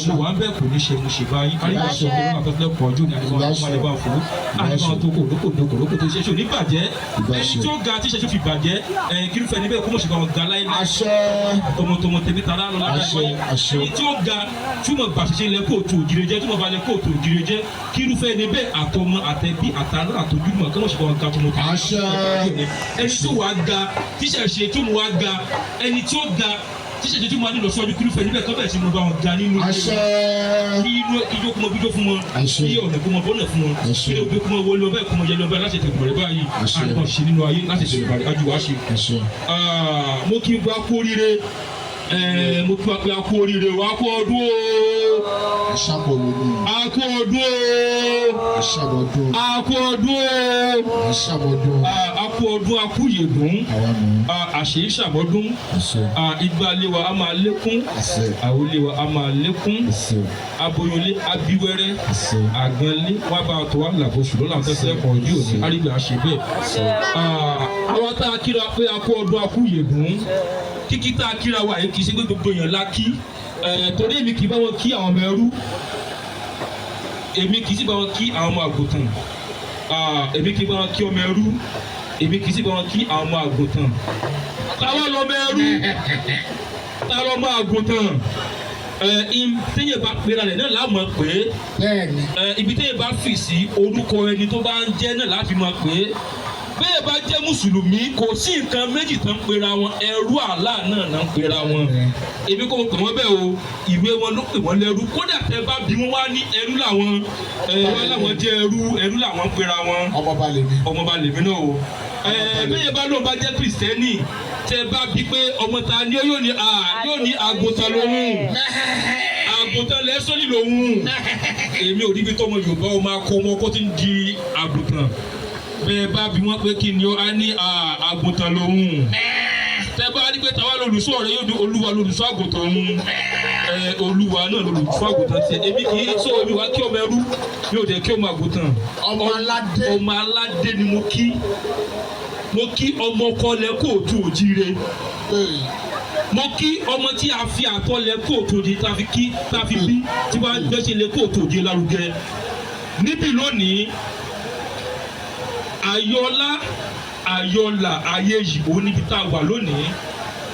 Mo wà ń bẹ̀ kò ní ṣe, mo ṣì bá yín. Àríwá ṣe ògùn àtọ́sílẹ̀ pọ̀ ojú ní àdìbọn àdìbọn fún àdìbọn tó kò lóko lóko lóko tó ṣe ṣe òní bàjẹ́. Ẹni tí ó ga tí ṣe fi bàjẹ́ kírúfẹ́ níbẹ̀ kó mọ̀ ṣe bá wọn ga láéláé tọmọtọmọ tẹbi tara lọ lára. Ẹni tí ó ga túmọ̀ gbàṣẹṣe lẹ kóòtù òjìrè jẹ́ túmọ̀ balẹ̀ kóòtù òjìrè jẹ́ kírúfẹ́ níbẹ̀ àtọmọ àtẹbí àtàrà àtọjúmọ̀ kí wọ́n ṣe bá wọn ga tọmọtọmọ. Ẹni tí ó wà ga tíṣẹ̀ ṣe tó mú wa ga, ẹni tí ó ga tíṣẹ̀ ṣe tó mú wa nílò sọ́jú, kírúfẹ́ níbẹ̀ kọ́ bẹ̀rẹ̀ sí mo bá wọn ga nínú kí inú ijó kúmọ bíjó fún wọn, kí ọ̀nà kúmọ bọ́nà fún wọn, kí òbí kúmọ wọlé ọbẹ̀ kúmọ yẹlẹ ọbẹ̀ láti tẹ̀gbọ̀n rẹ báyìí àlùkò ṣe nínú ayé láti tẹ̀lé báyìí ajú wa ṣe. Mo kí n gba kú oríire, mo kí wa pé a kú oríire o, a kú ọdún o, a kú ọdún o, a kú ọdún o, a kú ọdún, a kú yèdùn, àṣeyí ṣàmọ́dún. Igba ilé wa a máa lékún, àwọlé wa a máa lékún, aboyúnlé abiwẹ́rẹ́, àgbọ̀nlé wà bá a tó wà làbọ̀sù lọ́la tẹ́sẹ̀ kan ojú òní àrígbà ṣe bẹ́ẹ̀. Àwọn tá a kíra pé a kú ọdún, a kú yèdùn, kíkí tá a kíra wa yìí kì í ṣe pé gbogbo èèyàn la kí, torí èmi kì í bá wọn kí àwọn ọmọ ẹrú, èmi kì í sì bá wọn kí àwọn ọmọ àgùntàn. Èmi kì í bá wọn kí ọmọ ẹrú, èmi kì í sì bá wọn kí àwọn ọmọ àgùntàn. Táwa lọmọ ẹrú, táwa lọmọ àgùntàn? Téèyàn bá pera rẹ̀ náà láàmú pé ibi téèyàn bá fì sí orúkọ ẹni tó bá ń jẹ́ náà láti mọ̀ pé bẹ́ẹ̀ bá jẹ́ mùsùlùmí, kò sí nǹkan méjì tán pera wọn, ẹrú Allah náà náà ń pera wọn. Èmi kò pè wọ́n bẹ́ẹ̀ o, ìwé wọn ló pè wọ́n lẹ́rú. Kódà tẹ bá bí wọ́n wá ní ẹrú làwọn, wọ́n làwọn jẹ́ ẹrú, ẹrú làwọn ń pera wọn. Ọmọba lèmi. Ọmọba lèmi náà o. Bẹ́ẹ̀ bá lóun bá jẹ́ kìrìsìtẹ́nì, tẹ bá bí pé ọmọ ta ni yóò ní yóò ní àgùntàn lòun, àgùntàn lẹ́sọ́lì lòun. Èmi ò ríbi tọmọ Yorùbá ọmọ akọ ọmọ ọkọ tí ń di àgùntàn. Bẹ́ẹ̀ bá bí wọ́n pé kí ni ó á ní àgùntàn lòun. Tẹ bá rí pé tàwa lolùṣọ́ rẹ, yóò di Olúwa lolùṣọ́ àgùntàn òun, Olúwa náà lolùṣọ́ àgùntàn tiẹ̀. Èmi kì í sọ, èmi wá kí ọmọ ẹrú, mi ò dẹ̀ kí ọmọ àgùntàn. Ọmọ aládé. Ọmọ aládé ni mo kí. Mo kí ọmọ ọkọ lẹ kóòtù òjíire. Mo kí ọmọ tí a fi àtọ̀ lẹ kóòtù òjíire, tá a fi kí, tá a fi bí, tí wọ́n á gbẹ́sẹ̀ lẹ kóòtù òjíire lárugẹ níbí lónìí. Ayọ̀lá ayọ̀là ayé yìí òun níbi tá a wà lónìí.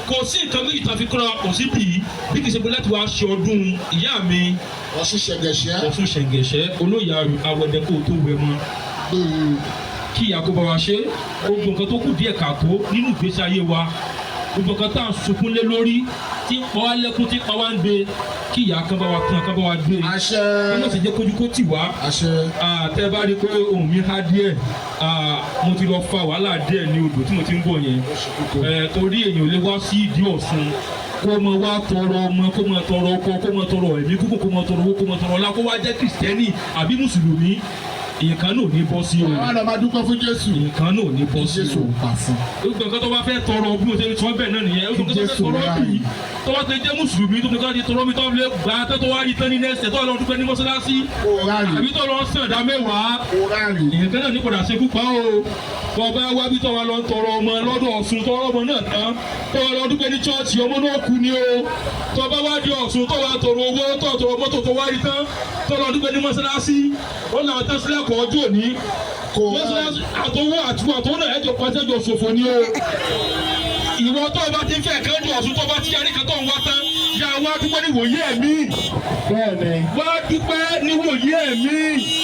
Kò sí nǹkan méjì tá a fi kọ́ra kò sí bì í bí kì í ṣe pé láti wá ṣe ọdún ìyá mi. Ọ̀ṣun ṣẹ̀gẹ̀ṣẹ̀. Ọ̀ṣun ṣẹ̀gẹ̀ṣẹ̀ olóyè awẹ́dẹ kó tó wẹ̀ mọ́ kí ìyá kó bá wa ṣe gbogbo nǹkan tó kù díẹ̀ káàtó nínú ìgbésí ayé wa, gbogbo nǹkan tá à ń sunkún lé lórí tí ń pa wá lẹ́kún, tí ń pa wá ń gbé, kí ìyá kan bá wa tán, kan bá wa gbé. Àṣẹ. Ẹ má sì jẹ́ kójú kó tì wá. Àṣẹ. Tẹ́ bá rí i pé ohùn mi há díẹ̀, mo ti lọ fa wàhálà díẹ̀ ní odò tí mo ti ń bọ̀ yẹn, torí èèyàn ò lè wá sí ìdí Ọ̀ṣun kó mọ wá tọrọ ọmọ, kó mọ tọrọ ọkọ, kó mọ tọrọ ẹ̀mí kúkú, kó mọ tọrọ owó, kó mọ tọrọ ọlá, kó wá jẹ́ kìrìsìtẹ́nì àbí mùsùlùmí. Nǹkan náà ò ní bọ́ sí o. Àwọn àlọ́ máa dúpẹ́ fún Jésù. Nǹkan náà ò ní bọ́ sí Jésù o. ò pa fún. Gbogbo nǹkan tó bá fẹ́ tọrọ bí mo ṣe sọ bẹ́ẹ̀ náà nìyẹn. Gbogbo nǹkan tó fẹ́ Jésù tọrọ rà bí tó bá ti jẹ́ mùsùlùmí tó fi ká ti tọrọ mi tó lè gbà tó tó wá rí tán ní nẹ́ẹ̀sì tó lọ dúpẹ́ ní mọ́ṣáláṣí Kó o ráàlì. àbí tó lọ sàn dá mẹ́wàá. Kó o ráàlì. Nǹkan náà ní padà ṣekú pa o. Bọ́ba wá bí tọ́wa lọ ń tọrọ ọmọ lọ́dọ̀ Ọ̀ṣun tọrọ ọmọ náà tán tọ́wa lọ dúpẹ́ ní chọ́ọ̀chì ọmọ náà kú ni o. Tọ́ba wá di Ọ̀ṣun tọ́wa tọrọ owó tọ́ tọrọ mọ́tò tó wá rí tán tọ́lọ dúpẹ́ ní mọ́ṣáláṣí ó làwọn tán sílẹ̀ kọ́ ọjọ́ òní Kó o ráàlì. mọ́ṣáláṣí àtọwọ́ àtiwọ́ àtọwọ́ náà ẹ̀jọ̀ pàṣẹjọ ṣòfò ni o. Ìwọ tó o bá ti fẹ́ kán ju Ọ̀ṣun tó o bá ti yarí kan tó ń wá tán yà wá dúpẹ́ níwòye ẹ̀mí Bẹ́ẹ̀ni. wá dúpẹ́ níwòye ẹ̀mí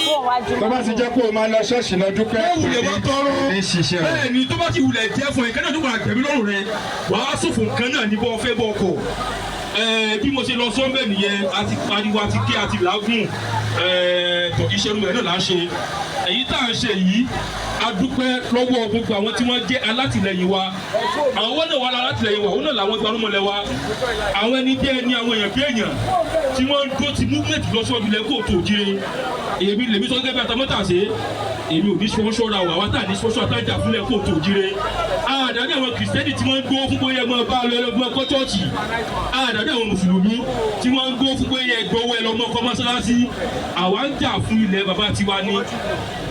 Kó wájú. Tó bá ti jẹ́ pé o máa lọ ṣọ́ọ̀ṣì lọ dúpẹ́. ó wulẹ̀ wá tọrọ Ní ṣiṣẹ́ rẹ̀. bẹ́ẹ̀ ni tó bá ti wulẹ̀ jẹ́ fún ẹ kẹ́nà tó wà tẹ̀mí lọ́rùn rẹ wàá ṣòfò nǹkan náà ní bọ́ fẹ́ bọ́ kọ̀. Bí mo ṣe lọ sọ́ńbẹ̀ nìyẹn, a ti pariwo, a ti ké, a ti làágùn. Tọ̀ iṣẹ́ rẹ̀ náà là ń ṣe èyí tá à ń ṣe yìí. A dúpẹ́ lọ́wọ́ gbogbo àwọn tí wọ́n jẹ́ alátìlẹyìn wa. Àwọn náà wà alátìlẹyìn wa, àwọn náà làwọn gbarumọlẹ̀ wa, àwọn ẹni jẹ́ ẹni àwọn èèyàn bí èèyàn tí wọ́n ń dó ti movement lọ síwájú lẹ́kọ̀ọ́ tó jíire. Èmi lèmi sọ gẹ́gẹ́ bí atamọ́tàṣe, èmi ò ní sọ́sọ́ra o. Àwa tá à ní sọ́sọ́ àtàjà fúnlẹ̀ kó tó jíire. Àdàbí àwọn kìrìsìtẹ́nì tí wọ́n ń gbó fún bóyá ẹ máa bá lọ ẹlọ́gbọ́n ẹ̀kọ́ chọ́ọ̀chì. Àdàbí àwọn mùsùlùmí tí wọ́n ń gbó fún bóyá ẹgbọ́wọ́ ẹlọ́mọ kọ́ mọ́sálásí. Àwa ń jà fún ilẹ̀ bàbá tiwa ni,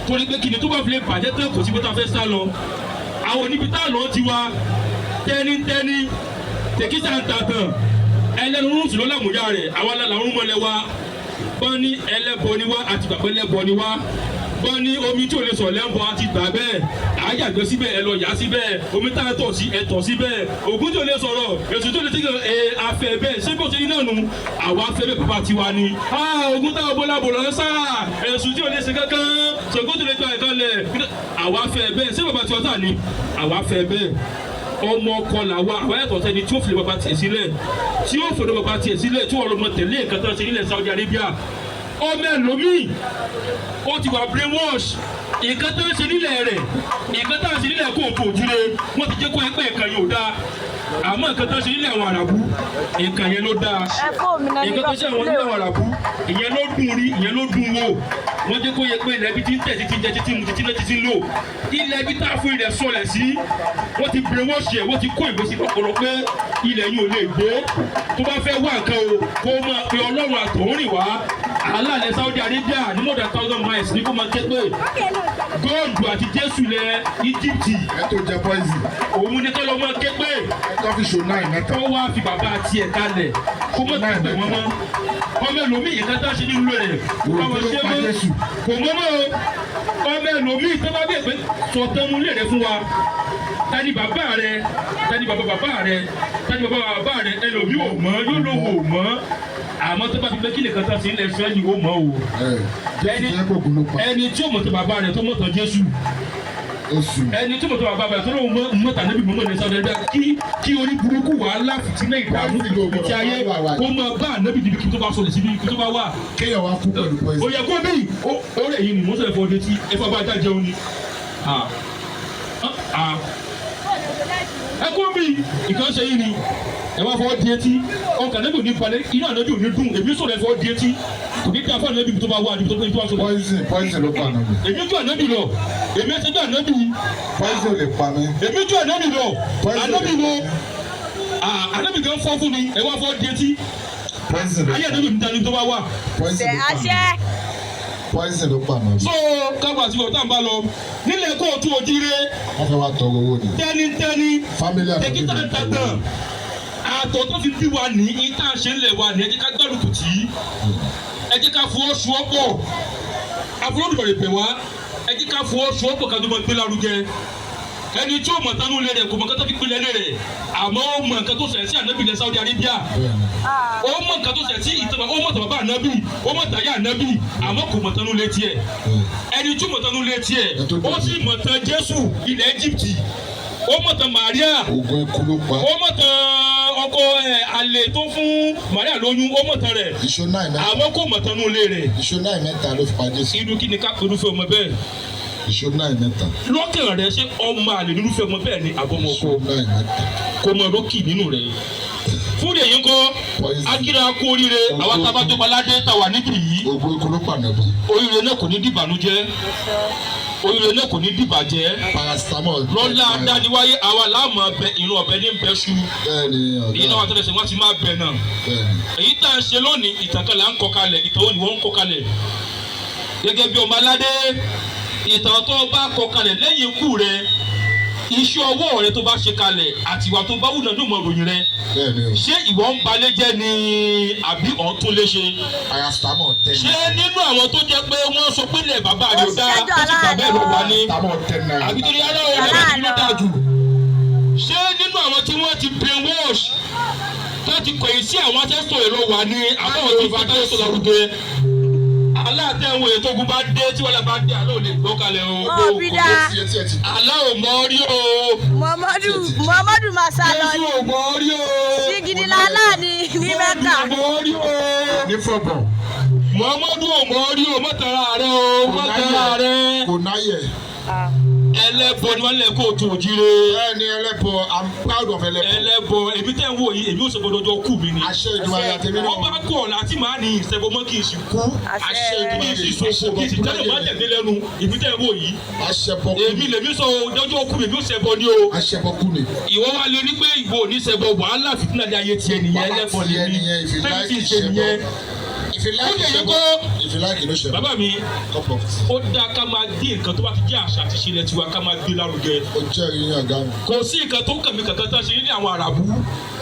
torí pé kìnìún tó bá fi lè bàjẹ́ tán, kò sí bó ta fẹ́ sá lọ. Àwọn oníbi tá a lọ ti wa tẹ́nítẹ́ní tẹ̀kísà ń ta tàn ẹlẹ́nu rúùsù ló làmúyá rẹ̀. Àwa la làwọn mọ̀lẹ́ wa bọ́n ní ẹlẹ́bọ ni wá àti gbàgbé ẹlẹ́bọ ni wá. Bọ́n ní omi tí ò lè sọ̀ lẹ́ńbọ àti gbà bẹ́ẹ̀. Àyàgbẹ́ síbẹ̀, ẹ lọ yá síbẹ̀. Omi tá a tọ̀ sí, ẹ tọ̀ síbẹ̀. Ògùn tí ò lè sọ̀rọ̀, èso tí ò lè tẹ́kẹ̀ ẹ afẹ́ bẹ́ẹ̀. Ṣé bó ṣe ní náà nu àwa afẹ́ bẹ́ẹ̀ bàbá tiwa ni. Ògùn tá a bọ́ lábò lọ sá, èso tí ò lè ṣe kankan, ṣògùn tí ò lè gba ẹ̀kan lẹ̀, àwa afẹ́ bẹ́ẹ̀. Ṣé bàbá tiwa sá ni àwa afẹ́ bẹ́ẹ̀? Ọmọ ọkọ làwa. Àwa yàtọ̀ sẹ́ni tí ó fi bàbá tiẹ̀ sílẹ̀, tí ó fòdò bàbá tiẹ̀ sílẹ̀, tí wọ́n lọ mọ tẹ̀lé nǹkan tó ń ṣe nílẹ̀ Saudi Arabia. Ọmọ ẹlòmíì ó ti wà brainwash. Nǹkan tó ń ṣe nílẹ̀ rẹ̀, nǹkan tó ń ṣe nílẹ̀ kóòtù òjúre, wọ́n ti jẹ́ kó ẹgbẹ́ nǹkan yóò dáa, àmọ́ nǹkan tó ń ṣe nílẹ̀ àwọn àràbù, nǹkan yẹn ló dáa. Ẹ kó mi náà Nǹkan tó ṣe àwọn nílẹ̀ àwọn àràbù, ìyẹn ló dùn rí, ìyẹn ló dùn wò. Wọ́n jẹ́ kó yẹ pé ilẹ̀ ibi tí ń tẹ̀, títí ń jẹ, títí ń mu, títí náà, títí ń lò, ilẹ̀ ibi tá a fún ilẹ̀ sọlẹ̀ sí, wọ́n ti brainwash ẹ̀, wọ́n ti kó ìwé sí lọ́pọ̀lọpọ̀ pé ilẹ̀ yìí ò lè gbé. Tó bá fẹ́ wá nǹkan o, kó máa pe Ọlọ́run àtọ̀húnrìn wá alálẹ̀ Saudi Arabia ní more than 1,000 miles ní kó máa ké pé góòlù àti Jésù lẹ Íjíbítì. Ẹ tó jẹ poison. Òun ní kọ́ lọ́ máa ké pé Ẹ tó fi ṣò náà mẹ́ta. Kó wá fi bàbá tiẹ̀ kalẹ̀, kó mọ̀ tẹ̀lé wọn mọ́. Ọmọ ẹlòmíì, nǹkan tá a ṣe nínú rẹ̀ kò bá wọn ṣe mọ́, kò mọ́ mọ́ o. Ọmọ ẹlòmíì, tó bá bẹ̀ pé sọ̀tàn mu lè rẹ fún wa, tani bàbá rẹ, tani bàbá bàbá rẹ, tani bàbá bàbá rẹ, ẹlòmíì ò mọ̀, yóò lóun ò mọ̀. Àmọ́ tó bá fi pé kí nìkan tá a ṣe nílẹ̀ Ísírẹ́lì, ó mọ̀ o. Ẹ Jésù jẹ́ kókun ló pa. Ẹni tí ó mọ̀ tó bàbá rẹ̀ tó mọ̀ tán Jésù, Oṣù. ẹni tí mo tó bàbá rẹ̀ tó lóun mọ̀ tàn níbi mọ̀mọ́ ní Saudi Arabia, kí orí burúkú, wàhálà, fìtínà, ìdààmú ìtì ayé kó máa bá ànábì níbi kí tó bá sọlẹ̀ síbi kí tó bá wà. Kéèyàn wá kú pẹ̀lú Ó poison. yẹ kó bí ó rẹ̀ yìí ni mo sọ̀rọ̀ fọ́ létí ẹ̀fọ́ bá já jẹun ni. Ẹ kó bí nǹkan ṣe yìí ni ẹ wá fọwọ́ di etí. Ọkàn ànábì ò ní balẹ̀, inú ànábì ò ní dùn. Èmi sọ̀rọ̀ ẹ fọwọ́ di etí, kò ní dáa fún ànábì tó bá wà níbi tó bá sọ̀rọ̀. Poison, poison ló pa ànábì. Èmi ju ànábì lọ, èmi ẹsẹ̀ ju ànábì. Poison lè pa mí. Èmi ju ànábì lọ. Poison. Ànábì wo? Ànábì gan fọ́ fún mi, ẹ wá fọ́ di etí. Poison ló Ayé ànábì mi dání tó bá wà. Poison Ṣe ló pa ànábì. àṣẹ. Poison ló pa ànábì. So káwọn àti ọ̀tá ń bá lọ nílẹ̀ kóòtù òjire. Wọ́n fẹ́ wá tọrọ owó ni. Tẹ́nitẹ́ni Family ànábì tẹkítà ló ń tọrọ tàtàn owó. Àtọ̀ tó fi bí wa ní ìta ṣe ń lẹ̀ wa ní, ẹ jẹ́ ká gbárùkù tì í, ẹ jẹ́ ká fọwọ́sowọ́pọ̀. Àfọlọ́dúnrún rẹ̀ bẹ̀ wá, ẹ jẹ́ ká fọwọ́sowọ́pọ̀ ká tó máa gbé lárugẹ. Ẹni tí ó mọ̀ tánú lé rẹ̀, kò mọ̀ nǹkan tó fi pilẹ̀ lé rẹ̀, àmọ́ ó mọ̀ nǹkan tó ṣẹlẹ̀ sí ànábì ilẹ̀ Saudi Arabia. Ó mọ̀ nǹkan tó ṣẹlẹ̀ sí ìtàn, ó mọ̀ tàn bàbá ànábì, ó mọ̀ tàyà ànábì, àmọ́ kò mọ̀ tánú lé tiẹ̀. Ẹni tí ó mọ̀ tánú lé tiẹ̀, ó sì mọ̀ tán Jésù ilẹ̀ Egypt, ó mọ̀ tán Maria. Oògùn ikú ló pa. Ó mọ̀ tán ọkọ ẹ̀ àlè tó fún Maria lóyún, ó mọ̀ tán rẹ̀. Ìṣó náà mẹ́ta. Àmọ́ kò mọ̀ tánú lé rẹ̀. Ìṣó náà mẹ́ta ló fi pa Jésù. Irú kí ni ká irúfẹ́ ọmọ bẹ́ẹ̀? Ìṣó náà mẹ́ta. Lọ́kàn rẹ̀, ṣé ọmọ àlè nírúfẹ́ ọmọ bẹ́ẹ̀ ni àbọ̀mọ̀ Ìṣó ọkọ náà mẹ́ta. Kò mọ rókì nínú rẹ̀ fún. Fún èyí ńkọ́, Poison. akíra kú oríire àwọn tábàjọba aládé tá wà níbí yìí. Ògùn ikú ló pànàbí. Oríire náà kò ní dìbànújẹ́, oríire náà kò ní dìbàjẹ́. Paracetamol. Lọ́lá adániwáyé, àwa láàmú ọbẹ̀ ìrún ọbẹ̀ ní bẹ́ṣu. Bẹ́ẹ̀ni Èyí ọ̀gá. náà wà tẹ́lẹ̀ sẹ́ wọ́n ti máa bẹ̀ náà. Bẹ́ẹ̀ni. Èyí tá à ń ṣe lónìí, ìtàn kan là ń kọ kalẹ̀. Ìtàn wo ni wọ́n ń kọ kalẹ̀ gẹ́gẹ́ bí ọmọ aládé? Ìtàn tó bá kọ kalẹ̀ lẹ́yìn ikú rẹ, iṣẹ́ ọwọ́ rẹ tó bá ṣe kalẹ̀ àti ìwà tó bá wù náà ló mọ ìròyìn rẹ. Bẹ́ẹ̀ni o. Ṣé ìwọ ń balẹ̀ jẹ́ ni àbí ọ̀ ń tún lé ṣe? Paracetamol 10. Ṣé nínú àwọn tó jẹ́ pé wọ́n sọ pé ilẹ̀ bàbá rẹ̀ ò dáa tó sì gbà bẹ́ẹ̀ ló wà ní Paracetamol 10 naira. àbí torí ara òun lẹ́yìn tí ló dáa jù? Ṣé nínú àwọn tí wọ́n ti brainwash tó ti kọ̀yìn sí àwọn ancestor èrò wà ní àbáwọn tó fi ancestor lárugẹ? Aláàtẹ̀wọ̀n ètò ogun bá dé tí wọ́n bá dé, àlọ́ ò lè gbọ́ kalẹ̀ o. Wọn ò bí dáa. Etí ẹ ti Àlá ò mọ rí o. Muhammadu Muhammadu máa sá lọ Jésù ni. ò mọ rí o. Ṣígidi lálá ni ní Mẹ́kà. Ò mọ rí o. Ní fọ̀bọ̀. Muhammadu ò mọ rí o. Mọ́tara rẹ o, mọ́tara rẹ. Kò náyẹ̀. Ẹlẹ́bọ ni wọ́n lẹ̀ kó o tó òjire. Bẹ́ẹ̀ni ẹlẹ́bọ, I'm proud of ẹlẹ́bọ. Ẹlẹ́bọ èmi tẹ́ ń wò yìí, èmi ò sọ gbọdọ̀ ọjọ́ kú mi ni. Àṣẹ ìdúrà yà tèmi Wọ́n náà. bá kọ̀ láti máa ní ìṣẹ́gun mọ́ kí n sì kú. Àṣẹ Kí n sì ìdúrà. ṣòfò, kí n sì jẹ́lẹ̀ má tẹ̀lé lẹ́nu èmi tẹ́ ń wò yìí. Àṣẹ bọ́kú. Èmi lèmi sọ o, ọjọ́ kú mi, èmi ò ṣẹbọ ni o. Àṣẹ bọ́kú ni. Ìwọ wa lè rí pé ìwọ ò ní ṣẹbọ, wàhálà fìtínà ní ayé tiẹ̀ nìyẹn. Wàhálà Ẹlẹ́bọ tiẹ̀ lèmi nìyẹn, if you tẹ́mi like ti ṣe ìṣẹ́bọ. nìyẹn. If you like Ó lè yẹ ìṣẹ́bọ. kó If you like ìlú ṣẹbọ. Bàbá mi, Cup of tea. ó dáa ká máa gbé nǹkan tó bá ti jẹ́ àṣà àti ìṣẹ̀lẹ̀ tiwa, ká máa gbé lárugẹ. Ó jẹ́ ìyẹn ọ̀gá mi. Kò sí nǹkan tó kàn mí kankan tó ṣe ní àwọn àràbù,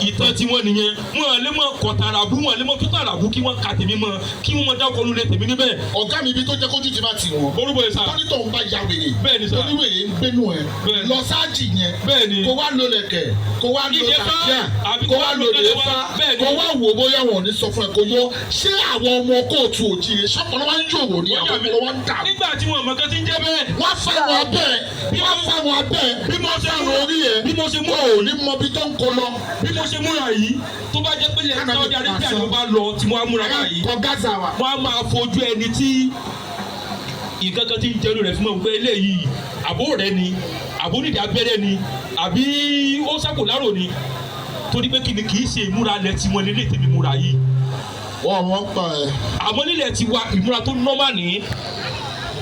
ìtàn tí wọ́n nìyẹn. Wọn lè mọ kọ̀tà àràbù, wọn lè mọ tó àràbù kí wọ́n ka tèmi mọ́, kí wọ́n mọ dákọ̀ lulẹ̀ tèmi níbẹ̀. Ọ̀gá mi, ibi tó jẹ́ kójú ti máa tì wọ́n. Orúkọ yìí sà. Tóní tóun bá ya wèrè. Bẹ́ẹ̀ni sà. Tóní wèrè ń gbénu ẹ̀. Bẹ́ẹ̀ni. Lọ sáàjì yẹn. Bẹ́ẹ̀ni. Kó wá lo lẹ̀kẹ̀. Kó wá lo Ìdè fá, tàkíà. àbí Kó wá lo lè fá. Bẹ́ẹ̀ni. Kó wá wò bóyá wọn ò ní sọ fún ẹ kó yọ. Ṣé àwọn ọmọ kóòtù òjìrè ṣọ́pọ̀lọ́ wá ń yòrò ní àwọn ọmọ wa ń dà? Nígbà tí wọn mọ̀ kan ti ń jẹ́ bẹ́ẹ̀. Wọ́n fẹ́ wọn abẹ́ ẹ̀. Wọ́n fẹ́ wọn abẹ́ ẹ̀. Bí mo ṣe Wọ́n fẹ́ wọn orí ẹ̀. Bí mo ṣe mú Ò ní mọ ibi tó ń kó lọ. Bí mo ṣe múra yìí, tó bá jẹ́ pé ilẹ̀ Saudi Arabia ló bá lọ tí mo á múra báyìí, Kọ Gaza wa. wọ́n á máa fojú ẹni tí nǹkan kan ti ń jẹnu rẹ̀ fún mi pé eléyìí àbó rẹ̀ ni, àbó nídìí abẹ́rẹ́ ni, àbí ó sákò lárò ni, torí pé kí ni, kì í ṣe ìmúra lẹ tí wọn lélẹ̀ tèmi múra yìí. Wọ́n pa ẹ̀. Àmọ́ nílẹ̀ ti wa, ìmúra tó normal ní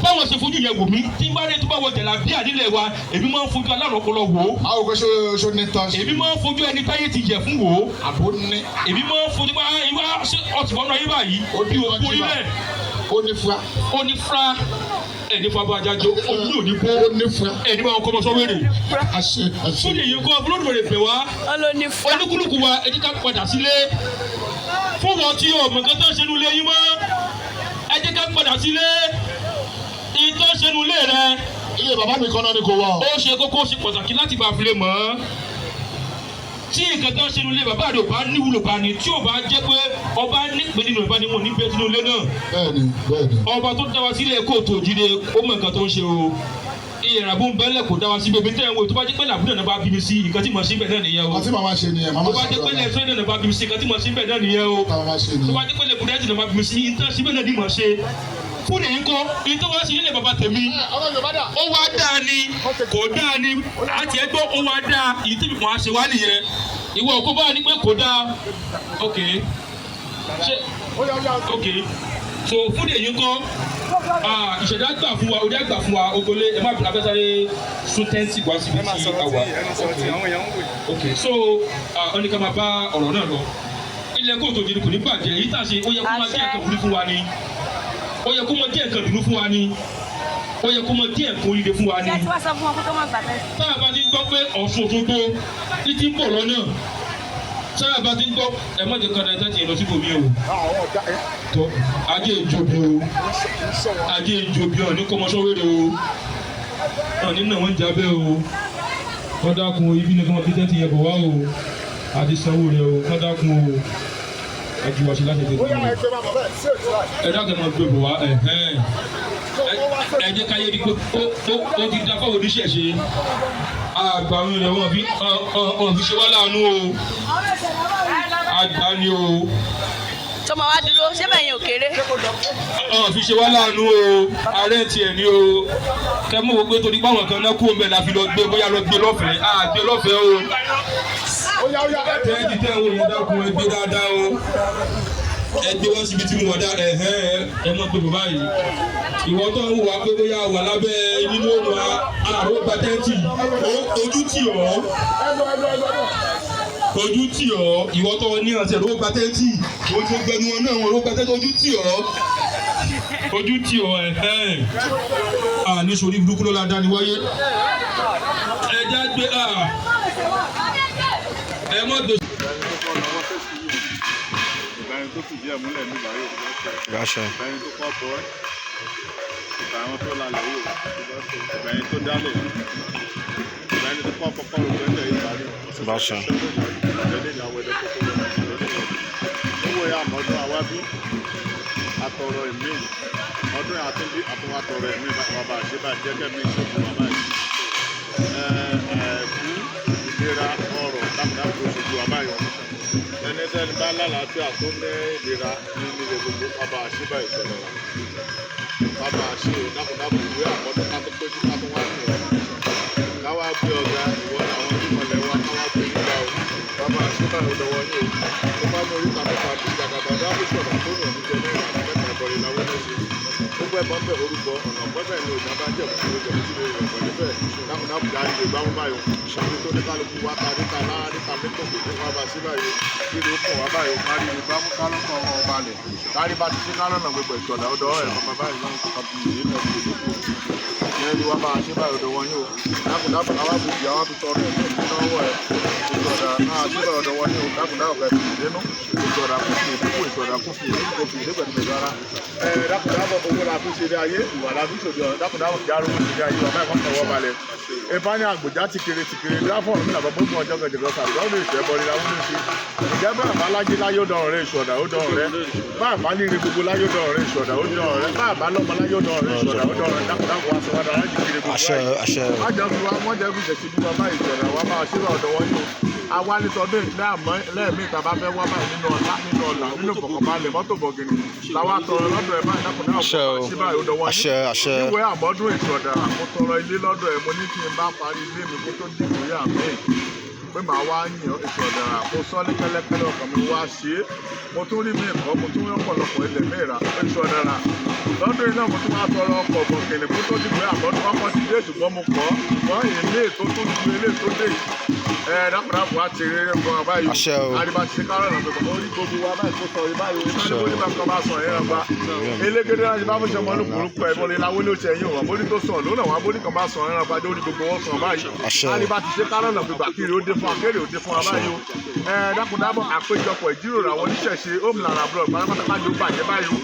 báwọn ṣe fojú yẹn wò mí. Tí n bá rí tó bá wọ jàlábíà nílẹ̀ wa, èmi máa ń fojú alárùn ọpọlọ wò ó. Àwọn kò ṣe ṣe ní tán. Èmi máa ń fojú ẹni táyé ti yẹ fún wò ó. Àbó ní. Èmi máa ń fojú bá ìwá ṣé ọtí wọnú ayé báyìí bí òkú orílẹ̀. Ó ní fura. Ó ní fúra ẹ̀ ní fún abájájọ ojú ò ní bó. Ó ní fura. Ẹ̀ ní bá wọn kọ́ ọmọ sọ́wérè. Àṣẹ àṣẹ. Fún èyí kọ́ Olódùmarè bẹ̀ wá. Olóní fún. Olúkúlùkù wa, ẹ jẹ́ ká padà sílé. Fún wọn tí ọmọ kan tó ń ṣe nulẹ̀ yín mọ́, ẹ jẹ́ ká padà sílé. Ìtọ́ ṣe nulẹ̀ rẹ. Ilé bàbá mi kan náà ni kò wá o. Ó ṣe kókó, ó ṣe pàtàkì láti bá fi lè mọ̀ ọ́. Tí nǹkan tó ń ṣe nulẹ̀ bàbá rẹ̀ ò bá níwúlò bá ní, tí ò bá jẹ́ pé ọba nípìn nínú ìbá ni wọn ò ní bẹ́ẹ̀ sínú ilé náà. Bẹ́ẹ̀ni bẹ́ẹ̀ni. Ọba tó dá wa sílẹ̀ kóòtù òjìire, ó mọ nǹkan tó ń ṣe o. Ìyẹ̀ràbù ń bẹ́lẹ̀ kò dá wa sí bèbí tẹ́ ń wo. Tó bá jẹ́ pé làbúrò náà bá bí mi sí, nǹkan tí mo ṣe ń bẹ̀ náà nìyẹn o. Àti màmá ṣe nìyẹn, màmá Tó bá ṣe jẹ́ pé nìyẹn. lẹ́sẹ̀ náà bá bí mi sí, nǹkan tí mo ṣe ń bẹ̀ náà nìyẹn o. Màmá ṣe Tó bá nìyẹn. jẹ́ pé lẹ́kùnrin náà bá bí mi sí, nǹkan ṣe bẹ́ẹ̀ náà ni mo ṣe. Fún èyí kọ́ ní tó wá sí nílẹ̀ bàbá tèmi, ó wá dáa ni kò dáa ni àti ẹgbẹ́ ó wá dáa, èyí tí mo á ṣe wá nìyẹn. Ìwọ kó bá ní pé kò dáa, ok, ṣe ok. So fún èyí kọ́, ìṣẹ̀dá gbà fún wa, orí àgbà fún wa, ogole ẹ má bìrì abẹ́sáré sún tẹ́ǹtì wá síbi tí a wà. Ok, so ó ní ká máa bá ọ̀rọ̀ náà lọ. Ilẹ̀ kóòtù òjìrì kò ní bàjẹ́. Èyí tá a ṣe, ó yẹ kó máa jẹ́ ẹ̀kan wúrí fún wa ni, ó yẹ kó máa jẹ́ ẹ̀kan dùnú fún wa ni, ó yẹ kó máa jẹ́ ẹ̀kan oríire fún wa ni. Ṣé tí wọ́n sọ fún wọn pé kó má gbà bẹ́ẹ̀? Tá a bá ti ń gbọ́ pé Ọ̀ṣun Òṣogbo ní ti ń bọ̀ lọ́nà, tá a bá ti ń gbọ́, ẹ má jẹ́ ká da ẹ̀ta tiẹ̀ lọ síbòmí o. Tó ajé ìjòbi o, ajé ìjòbi ọ̀ ní kọ́mọṣọ́wéré o, ọ̀ nínú àwọn ìjábẹ́ o. Wọ́n dákun, ibi ni kí wọ́n fi tẹ́tì yẹn bọ̀ wá o, àti sanwó rẹ o. Wọ́n dákun o, ẹjú wa ṣe láti tètè o. Ẹ dákun, ẹ máa gbé bọ̀ wá. Ẹ̀hẹ́n, ẹ jẹ́ káyé di pé ó ti da fáwọn oníṣẹ̀ṣe àgbà àwọn ènìyàn. Wọn fi ṣe wá láàánú o, àgbà ni o. Tó máa wá dúró, ṣé bẹ́ẹ̀ yẹn ò kéré? Wọn fi ṣe wá láàánú o, ààrẹ tiẹ̀ ni o. Kẹ́mú wo pé torí báwọn kan náà kú omi ẹ̀ la fi lọ gbé, bóyá lọ gbé lọ́fẹ̀ẹ́, á gbé lọ́fẹ̀ẹ́ o. Tẹ́ǹtì tẹ́ ń wò yẹn, dákun, ẹ gbé dáadáa o. Ẹ gbé wá síbi tí mo wà dá. Ẹ̀hẹ́n, ẹ mọ̀ pé bàbá yìí, ìwọ tó ń wà pé bóyá wà lábẹ́ nínú òrùn àrò gba tẹ́ǹtì, ojú tì ọ́, ojú tì ọ́. Ìwọ tó ní ọ̀sẹ̀ ló gba tẹ́ǹtì, ojú gbẹnu wọn náà wọn ló gba tẹ́ǹtì, ojú tì ọ́, ojú tì ọ́. Ẹ̀hẹ́n, àní sori burúkú ló la dání wáyé. Ẹ já gbé ẹ mọ̀ gbé. Ìbáyìí tó fìdí ẹ̀ múlẹ̀ ní báyìí. Ìbáṣẹ. Ìbáyìí tó kọ́ bọ́, ìbá àwọn tó lálẹ́ yìí, ìbáyìí tó dálẹ̀, ìbáyìí tó kọ́ kọ́kọ́ rò pẹ́ńtẹ̀ yìí báyìí. Ìbáṣẹ. Owó ya àmọ́dún àwábí atọrọ ẹ̀mí ọdún àtúndí àtúnwá tọrọ ẹ̀mí bàbá àṣebà jẹ́kẹ́ mi ìṣòkò bàbá yìí. Ẹ̀ẹ́dú ìlera ọrọ̀ dákúdákú oṣooṣù bàbá yìí. Ẹni tẹ́ni bá lálàáfíà tó ní ìlera ní nílé gbogbo bàbá àṣebà ìṣẹ̀lẹ̀ wa. Bàbá àṣe dákúdákú ìwé àmọ́dún ká tó péjú ká tó wá sí ọ̀. Káwá gbé ọ̀gá ìwọ làwọn onímọ̀lẹ̀ wa, káwá gbé nígbà o. Bàbá àṣebà ìdọ̀wọ́ ní o. Tó bá ní oríta mẹ́ta bí jàgàbá dábò sọ̀rọ̀ tó nà ní jẹ mẹ́rin àti mẹ́ta ìbọ̀lẹ̀ làwọn náà ṣe. Gbogbo ẹ̀bọ̀n bẹ̀ orúkọ ọ̀nà pẹ́fẹ́ ni òjá bá jẹ̀ kúrò jẹ̀ kúrò rẹ̀ pẹ̀lú bẹ́ẹ̀. Dákúndákùn jáde lè gbámú báyọ̀. Ṣàbí tó ní kálukú wá ta níta lára níta mẹ́tòkè tó wá bá sí báyọ̀. Kí ló kọ̀ wá báyọ̀ kárí ni gbámú kálọ́kọ̀ wọn balẹ̀. Kárí bá ti ṣe kálọ́nà gbogbo ìṣọ̀dá ọ̀dọ́ ẹ̀ bàbá báyìí náà kò kàbí ìdí náà kò dé kù. Ìyẹn ni wá bá a ṣe báyọ̀ ọ̀dọ̀ wọn yóò. Dákúndákùn àwa bùjì àwọn fi tọrọ ẹ̀ lọ́wọ́ ẹ̀. Ìṣọ̀dá náà ṣe báyọ̀ ọ̀dọ̀ wọn yóò. Dákúndákùn ẹ̀ fi ìdénú. Ìṣọ̀dá kò fi ìdínkù, ìṣọ̀dá kò fi ìdínkù, kò fi ìdínkù pẹ̀lú pẹ̀lú ara. Ẹ dákúndákùn, owó la fi ṣe ilé ayé, ìwà la fi ṣòdì ọ̀rọ̀. Dákúndákùn járó ṣe ilé ayé ọ̀bá ẹ̀kọ́ tọwọ́ balẹ̀. Ìfá ní àgbòjá ti kiri ti kiri dáfọ̀ ọ̀run nígbà gbogbo ọjọ́ gẹ̀gẹ̀ sàrùdá ó lè ṣe ẹbọ ríra ó lè ṣe. Ìjẹ́ bá àbá lájé láyé ó dọ̀rùn rẹ̀, ìṣọ̀dà ó dọ̀rùn rẹ̀. Bá àbá líre gbogbo láyé ó dọ̀rùn rẹ̀, ìṣọ̀dà ó dọ̀rùn rẹ̀. Bá àbá lọ́mọ láyé ó dọ̀rùn rẹ̀, ìṣọ̀dà ó dọ̀rùn rẹ̀. Dákúndákùn wá sọ wá dára jù kiri gbogbo Àṣẹ. ayé. Àṣẹ. Má jẹ́ fi wá, wọ́n jẹ́ fi ṣẹ̀ṣẹ̀ bí wa báyìí, ìṣọ̀dà wa máa ṣe ọ̀dọ̀ wọn yóò. Àwa ní tọdún ìpínlẹ̀ àmọ́ lẹ́ẹ̀mí ìta bá fẹ́ wá báyìí nínú ọ̀la, nínú ọ̀la, nínú ìfọ̀kànbalẹ̀, mọ́tò bọ̀gìnì làwa tọrọ lọ́dọ̀ ẹ̀ báyìí. Dákúndákùn Àṣẹ o. ṣe báyìí ó dọwọ́ yín. Àṣẹ, àṣẹ. Níwẹ̀ àmọ́dún ìṣọ̀dà, mo tọrọ ilé lọ́dọ̀ ẹ̀. Mo ní kí n bá parí ilé mi kó tó dìbò yà mí pé màá wá yàn ìṣọ̀dà. Mo sọ ní kẹ́lẹ́kẹ́lẹ́ ọkàn mi wá ṣe é. Mo tún rí mi kọ́, mo tún rí ọ̀pọ̀lọpọ̀ ilẹ̀ mi rà ìṣọ̀dà rà lọ́dún yìí náà. Mo tún wá tọrọ ọkọ̀ bọ̀gìnì kó tó dìbò àmọ́dún. Ọkọ̀ ti dé, ṣùgbọ́n mo kọ́ ṣùgbọ́n èmi tó tún ju eléyìí tó dé yìí. Ẹ dákúndákùn wá ti rere gan báyìí. Àṣẹ o. Àdìbà ti kárọ̀ ọ̀nà pẹ̀lú orí gbogbo wa báyìí kó sọ yìí báyìí o. Ìbáni bó ní bá kan bá sọ yẹn rẹ̀ gba elégédé láti bá fún ṣọmọ olùkúrúkú ẹ̀ bọ́lẹ̀ láwọlé oṣù ẹ̀yìn òwò àbórí tó sàn lónà wọn àbórí kan bá sọ yẹn rẹ̀ gba lórí gbogbo wọn sàn báyìí. Àṣẹ o. Àdìbà ti ṣe kárọ̀ ọ̀nà pẹ̀lú àkèrè ó dé fún akérè ó dé fún wa báyìí o. Ẹ dákúndábọ̀, àpéjọpọ̀ ìjíròrò àwọn oníṣẹ̀ṣe homeland abroad pátápátá, májò bàjẹ́ báyìí o,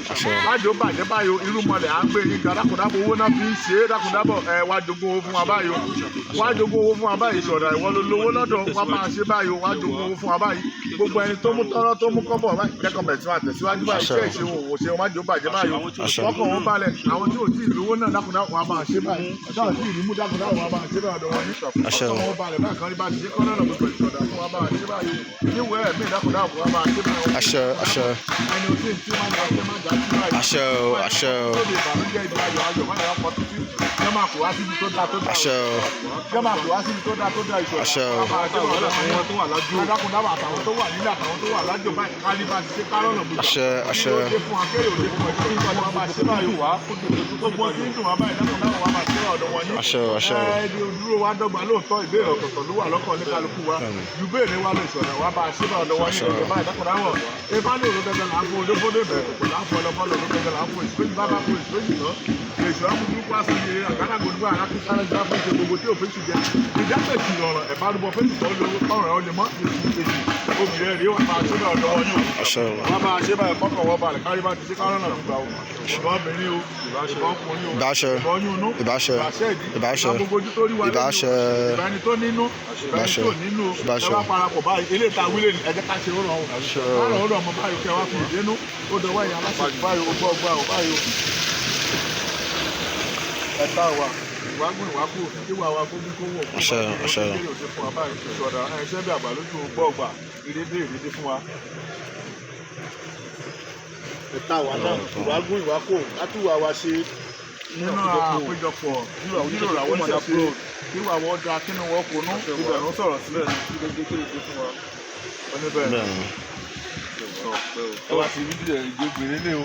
májò bàjẹ́ báyìí o. Irúmọlẹ̀ à ń gbé yín ga. Dákúndábọ̀, owó náà fi ń ṣe é. Dákúndábọ̀, ẹ wá jogún owó fún wa báyìí o, wá jogún owó fún wa báyìí. Ìṣọ̀dà ìwọ ló lówó lọ́dọ̀ wa, máa ṣe báyìí o, wá jogún owó fún wa báyìí. Gbogbo ẹni tó mú tọ́rọ́ tó mú kọ́bọ̀ báyìí jẹ́kọ̀ bẹ̀rẹ̀ sí máa tẹ̀síwájú báyìí. Iṣẹ́ ìṣe òwò ṣe májò bàjẹ́ báyìí o. Wọ́n kàn wọ́n balẹ̀ àwọn tí ò tí ì lówó náà, dákúndábọ̀ wa máa ṣe báyìí. Táwọn tí ì rí mú, dákúndábọ̀ wa máa ṣe báyìí. Ọ̀dọ̀ wọn ní Àṣẹ o. ọkàn wọn balẹ̀ báyìí kan rí bá ti ṣe kọ́nà gbogbo ìṣọ̀dà fún wa máa ṣe báyìí. Níwèé ẹ̀mí, dákúndábọ̀ wa máa ṣe báyìí. Àṣẹ, àṣẹ. Ẹni o tí ì tí wọ́n máa ṣe má jà sí báyìí. Àṣẹ o, àṣẹ o. Tóbi ìbànújẹ́ ibi ayọ̀ ayọ̀ má yàrá pọ̀ títí. Jẹ́ máa kó wá síbi tó dáa tó dáa. Àṣẹ o. Jẹ́ máa kó wá síbi tó dáa tó dáa ìṣọ̀dà. Àṣẹ o. Àwọn tó wà lájò. Dákúndábọ̀ àtàwọn tó wà nílẹ̀ àtàwọn tó wà lájò báyìí ká ní bá ti ṣe kárọ̀nà gbogbo. Àṣẹ, àṣẹ. Kí ló dé fún akérè òde fún ẹ̀ṣẹ́ ìgbà wa máa ṣe báyìí wá. Gbogbo tí ń dùn wá báyìí, dákúndábọ̀ wa máa ṣe ọ̀dọ̀ wọn ní. Àṣẹ o, àṣẹ o. Ẹ dúró wa dọ́gba lóòótọ́, ìbéèrè ọ̀tọ̀ọ̀tọ̀ ló wà lọ́kàn ní kálukú wa. Ju béèrè wa lọ, ìṣọ̀dà wa bá a ṣe bá ọ̀dọ̀ wọn ní Àṣẹ o. ìjọba ìdákùndáwọ̀. Ifá ní òru gẹ́gẹ́ là ń fún olófódé bẹ̀rẹ̀ kò là ń fún ọlọ́fọ́lọ́ òru gẹ́gẹ́ là ń fún ìṣúwéjì bá bá fún ìṣúwéjì tán. Èṣù amúdúrúkú aṣọ ni àgádágodo arákùnrin sára fún ìṣe gbogbo tí òfin ṣù jẹ. Ìjápẹ̀sì ọ̀ràn ẹ̀bárúbọ fẹ́sì tó lówó ọ̀ràn ó lè mọ́ èṣù èṣù obìnrin rèé wà máa ṣe bá ọ̀dọ̀ wọn yóò. Àṣẹ o. Wọ́n máa ṣe báyìí kọ́kàn wọ́n balẹ̀ kárí bá ti ṣe kárọ̀ náà gbà wọ́n. Ìbọn obìnrin o, ìbọn ọkùnrin o, Ìbáṣẹ. ìbọn oyún inú, Ìbáṣẹ. ìbáṣẹ ìdí, Ìbáṣẹ. ìbá gbogbo ojú tó rí wa lẹ́nu, Ìbáṣẹ. ìbá ẹni tó nínú, ìbá ẹni Ìbáṣẹ. tó nínú, Ìbáṣẹ. ẹ bá parapọ̀ báyìí, eléyìí tá a wílé ni ẹ jẹ́ ká ṣe ó rọrùn. Àṣẹ. Báyọ̀ ó rọ̀ mọ́ báyìí kẹ́ wá fi ìdénú, ó dọwọ́ ẹ̀yà aláṣẹ báyìí, ó gbọ́ ọgbà ò báyìí o. Ẹ̀ta wa ìwágùn ìwákù ìwà wa gbógun kó wọ̀. Àṣẹ, àṣẹ. Ìbéèrè òde fún wa báyìí, ìṣọ̀dà ẹ̀ṣẹ́ bí àgbà lójú gbọ́ ọgbà ìrédé ìrédé fún wa. Ẹ̀ta wa náà ìwágún ìwákò látúwà wa ṣe. Nínú àpéjọpọ̀ jíròrò àwọn ìṣẹ̀ṣe. Kí wàá wọ́n da kínú wọ́n konú ibẹ̀ ló sọ̀rọ̀ sílẹ̀. Oníbẹ̀ ẹ wá sí fídíò ìgbégbé nílé o.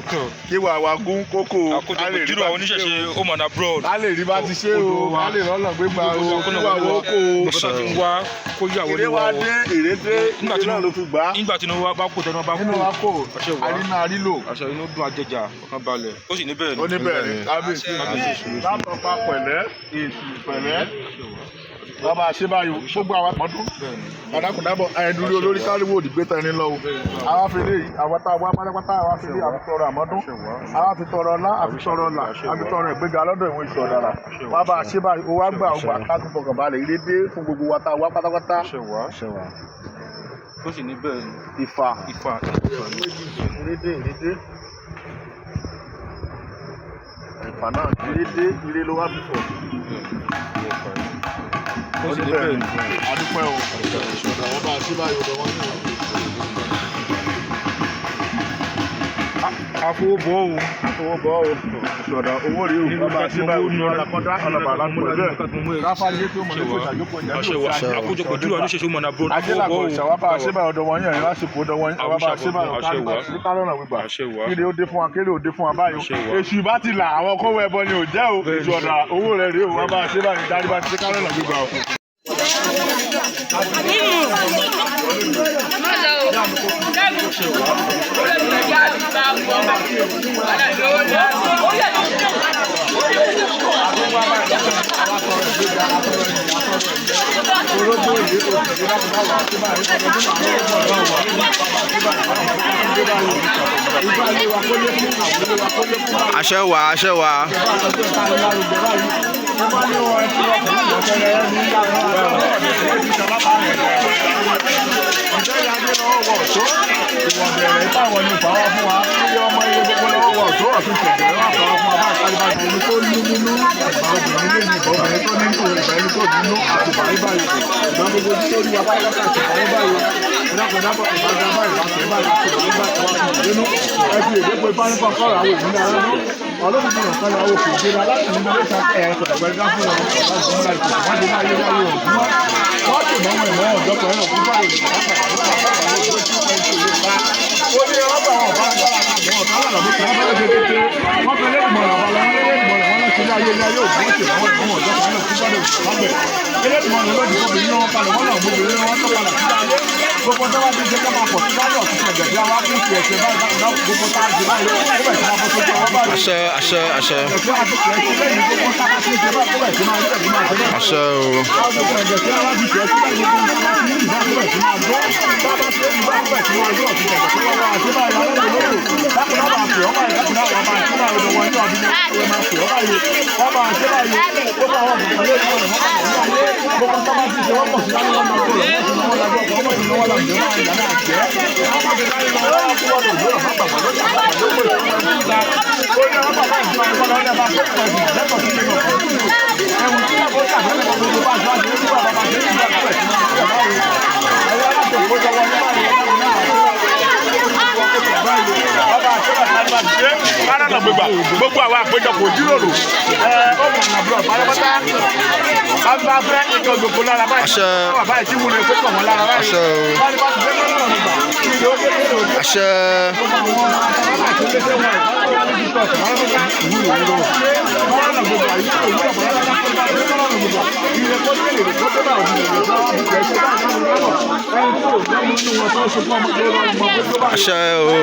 Kí wàá wá gún kókó o. Àkójọpọ̀ jíròrò àwọn oníṣẹ̀ṣe home and abroad. A lè rí bá ti ṣe o, a lè rọ́nà gbégbá o, kí wàá wọ́n kó o. Bàbá ti ń wá kó yàwó Èrè ní wa wa o. dé, èrè dé, Nígbà èrè tí náà ló fi gbà á. Nígbà tí inú wa bá kó tẹnu wa bá Nínú kó. wa kò, Àṣẹ wa. àrínà àrílò. Àṣẹ inú dùn àjẹjà ọkàn balẹ̀. Ó sì ní bẹ́ẹ̀ ni. Ó ní bẹ́ẹ̀ ni, kábíyèsí. Látọ̀pá pẹ̀lẹ́, èsì pẹ̀lẹ́. Bàbá àṣebáyò, gbogbo àwọn àpọ̀dún. Àdàkùndábọ̀ ẹ̀ẹ́dúró olórí káríwò òdìgbé tẹni lọ o. Àwa fi lè àwọn tá a wá pátápátá àwa fi lè àfi tọrọ àmọ́dún. Àwa fi tọrọ ọlá, àfi tọrọ ọlà, àfi tọrọ ìgbéga lọ́dọ̀ ìwé ìṣọ̀dàrà. Bàbá àṣebáyò, ó wá gbà ó gbà ká tún fọkàn balẹ̀ ire dé fún gbogbo wa tá a wá pátápátá. Àṣẹ wa. Ó sì ní bẹ́ẹ̀ ni. Ìfà. Ifá. Ire dé, ire dé. Ìfà náà ire dé, ire ló wá fi fọ̀. Ó sì ní bẹ́ẹ̀ ni. Adúpẹ́ o. Ìṣọ̀dà wọn bá àṣebáyò lọ wọ́n ní ìwọ̀n. Àfọwọ́bọ̀ o. Owó bọ́ o. Ìṣọ̀dà owó rí o. Bàbá àṣebáyò ọ̀làkọ́dá ọ̀làbà alákùnrin bẹ́ẹ̀. Káfá ilé tí ó mọ̀ nípa ìṣàjókòó ìjà Àṣẹ wa. Àkójọpọ̀ jíròrò àwọn oníṣẹ̀ṣe home and abroad. Ajélàgbọ̀ Àfọwọ́bọ̀ o. ìṣàwábà àṣebáyò ọ̀dọ̀ wọn yẹn lásìkò ọ̀dọ̀ wọn yẹn wábà àṣebáyò Àṣẹ wa. kárọ̀nà gbígbà. Àṣẹ wa. Kéré ó dé fún wa, kéré ó dé fún wa báyìí. Àṣẹ wa. Èṣù ìbá ti là àwọn kówó ẹbọ ni ò jẹ́ o. Bẹ́ẹ̀ni. Ìṣọ̀dà owó rẹ̀ rèé o. Wábà àṣebáyò dárí bá ti ṣe kárọ̀nà gbígbà o. Àṣẹ wà, àṣẹ wà. Àṣẹ, àṣẹ, àṣẹ. Àṣẹ o. Gbogbo àwọn àpéjọpọ̀ jíròrò ọmọ nàbúrò pátápátá bá fẹ́ ike òjòkó lára báyìí Àṣẹ. bàbá yìí tí wúlò kó pọ̀ wọ́n lára báyìí Àṣẹ o. báyìí bá ti fẹ́ lọ́nà gbà kí ni ó dé kí ni ó dé. Àṣẹ. Àṣẹ o.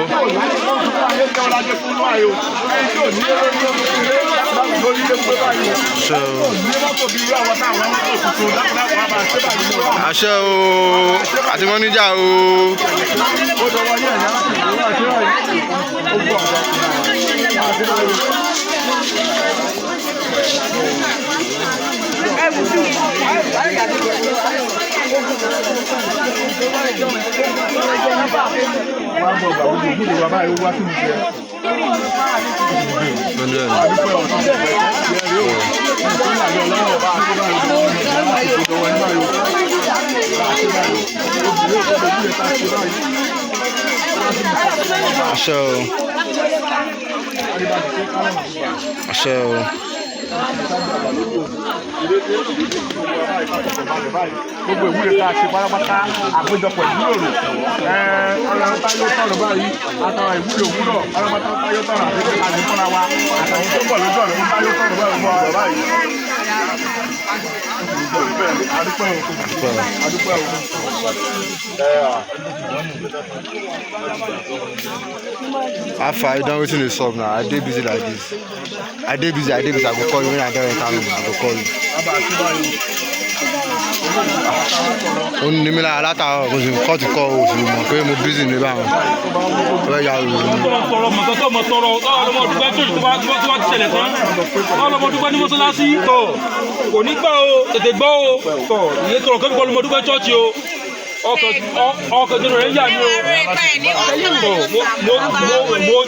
Àṣẹ o. Àṣẹ o. Àti mọ́níjà o. Àṣẹ o. Àṣẹ o. Gbogbo ìwúre tá a ṣe pátápátá, àpéjọpọ̀ ìjíròrò, ọlọ́run táyọ̀ tọ̀rọ̀ báyìí, àtàwọn ìwúre òwúrọ̀, ọlọ́run táyọ̀ tọ̀rọ̀ àti àti fúnra wa, àtàwọn tó bọ̀ lójú ọ̀nà táyọ̀ tọ̀rọ̀ báyìí fún ọ̀rọ̀ báyìí. Adúpẹ́ o, adúpẹ́ o. How far you don wetin dey sup now? I dey busy like this. I dey busy, I dey busy. I go call you when I don enter room. I go call you. Ó ní mi lára látàárọ̀, mo sì kọ́ ti kọ́ o sì mọ̀ pé mo busy ní báwọn. Ó fẹ́ ya òru ni. Tọrọ mọ̀tọ́ tó mọ̀ tọrọ ọlọ́mọ dúpẹ́ tó tó bá tó bá ti ṣẹlẹ̀ tán, ọlọ́mọ dúpẹ́ ní mọ́sálásí tọ̀ kò ní gbọ́ o, tètè gbọ́ o tọ̀ ìyẹn tọrọ kẹ́mi kọ́ ọlọ́mọ dúpẹ́ chọ́ọ̀chì o, ọkàn ọkàn tó rẹ̀ ń yà mí o tọ̀ mo mo mo.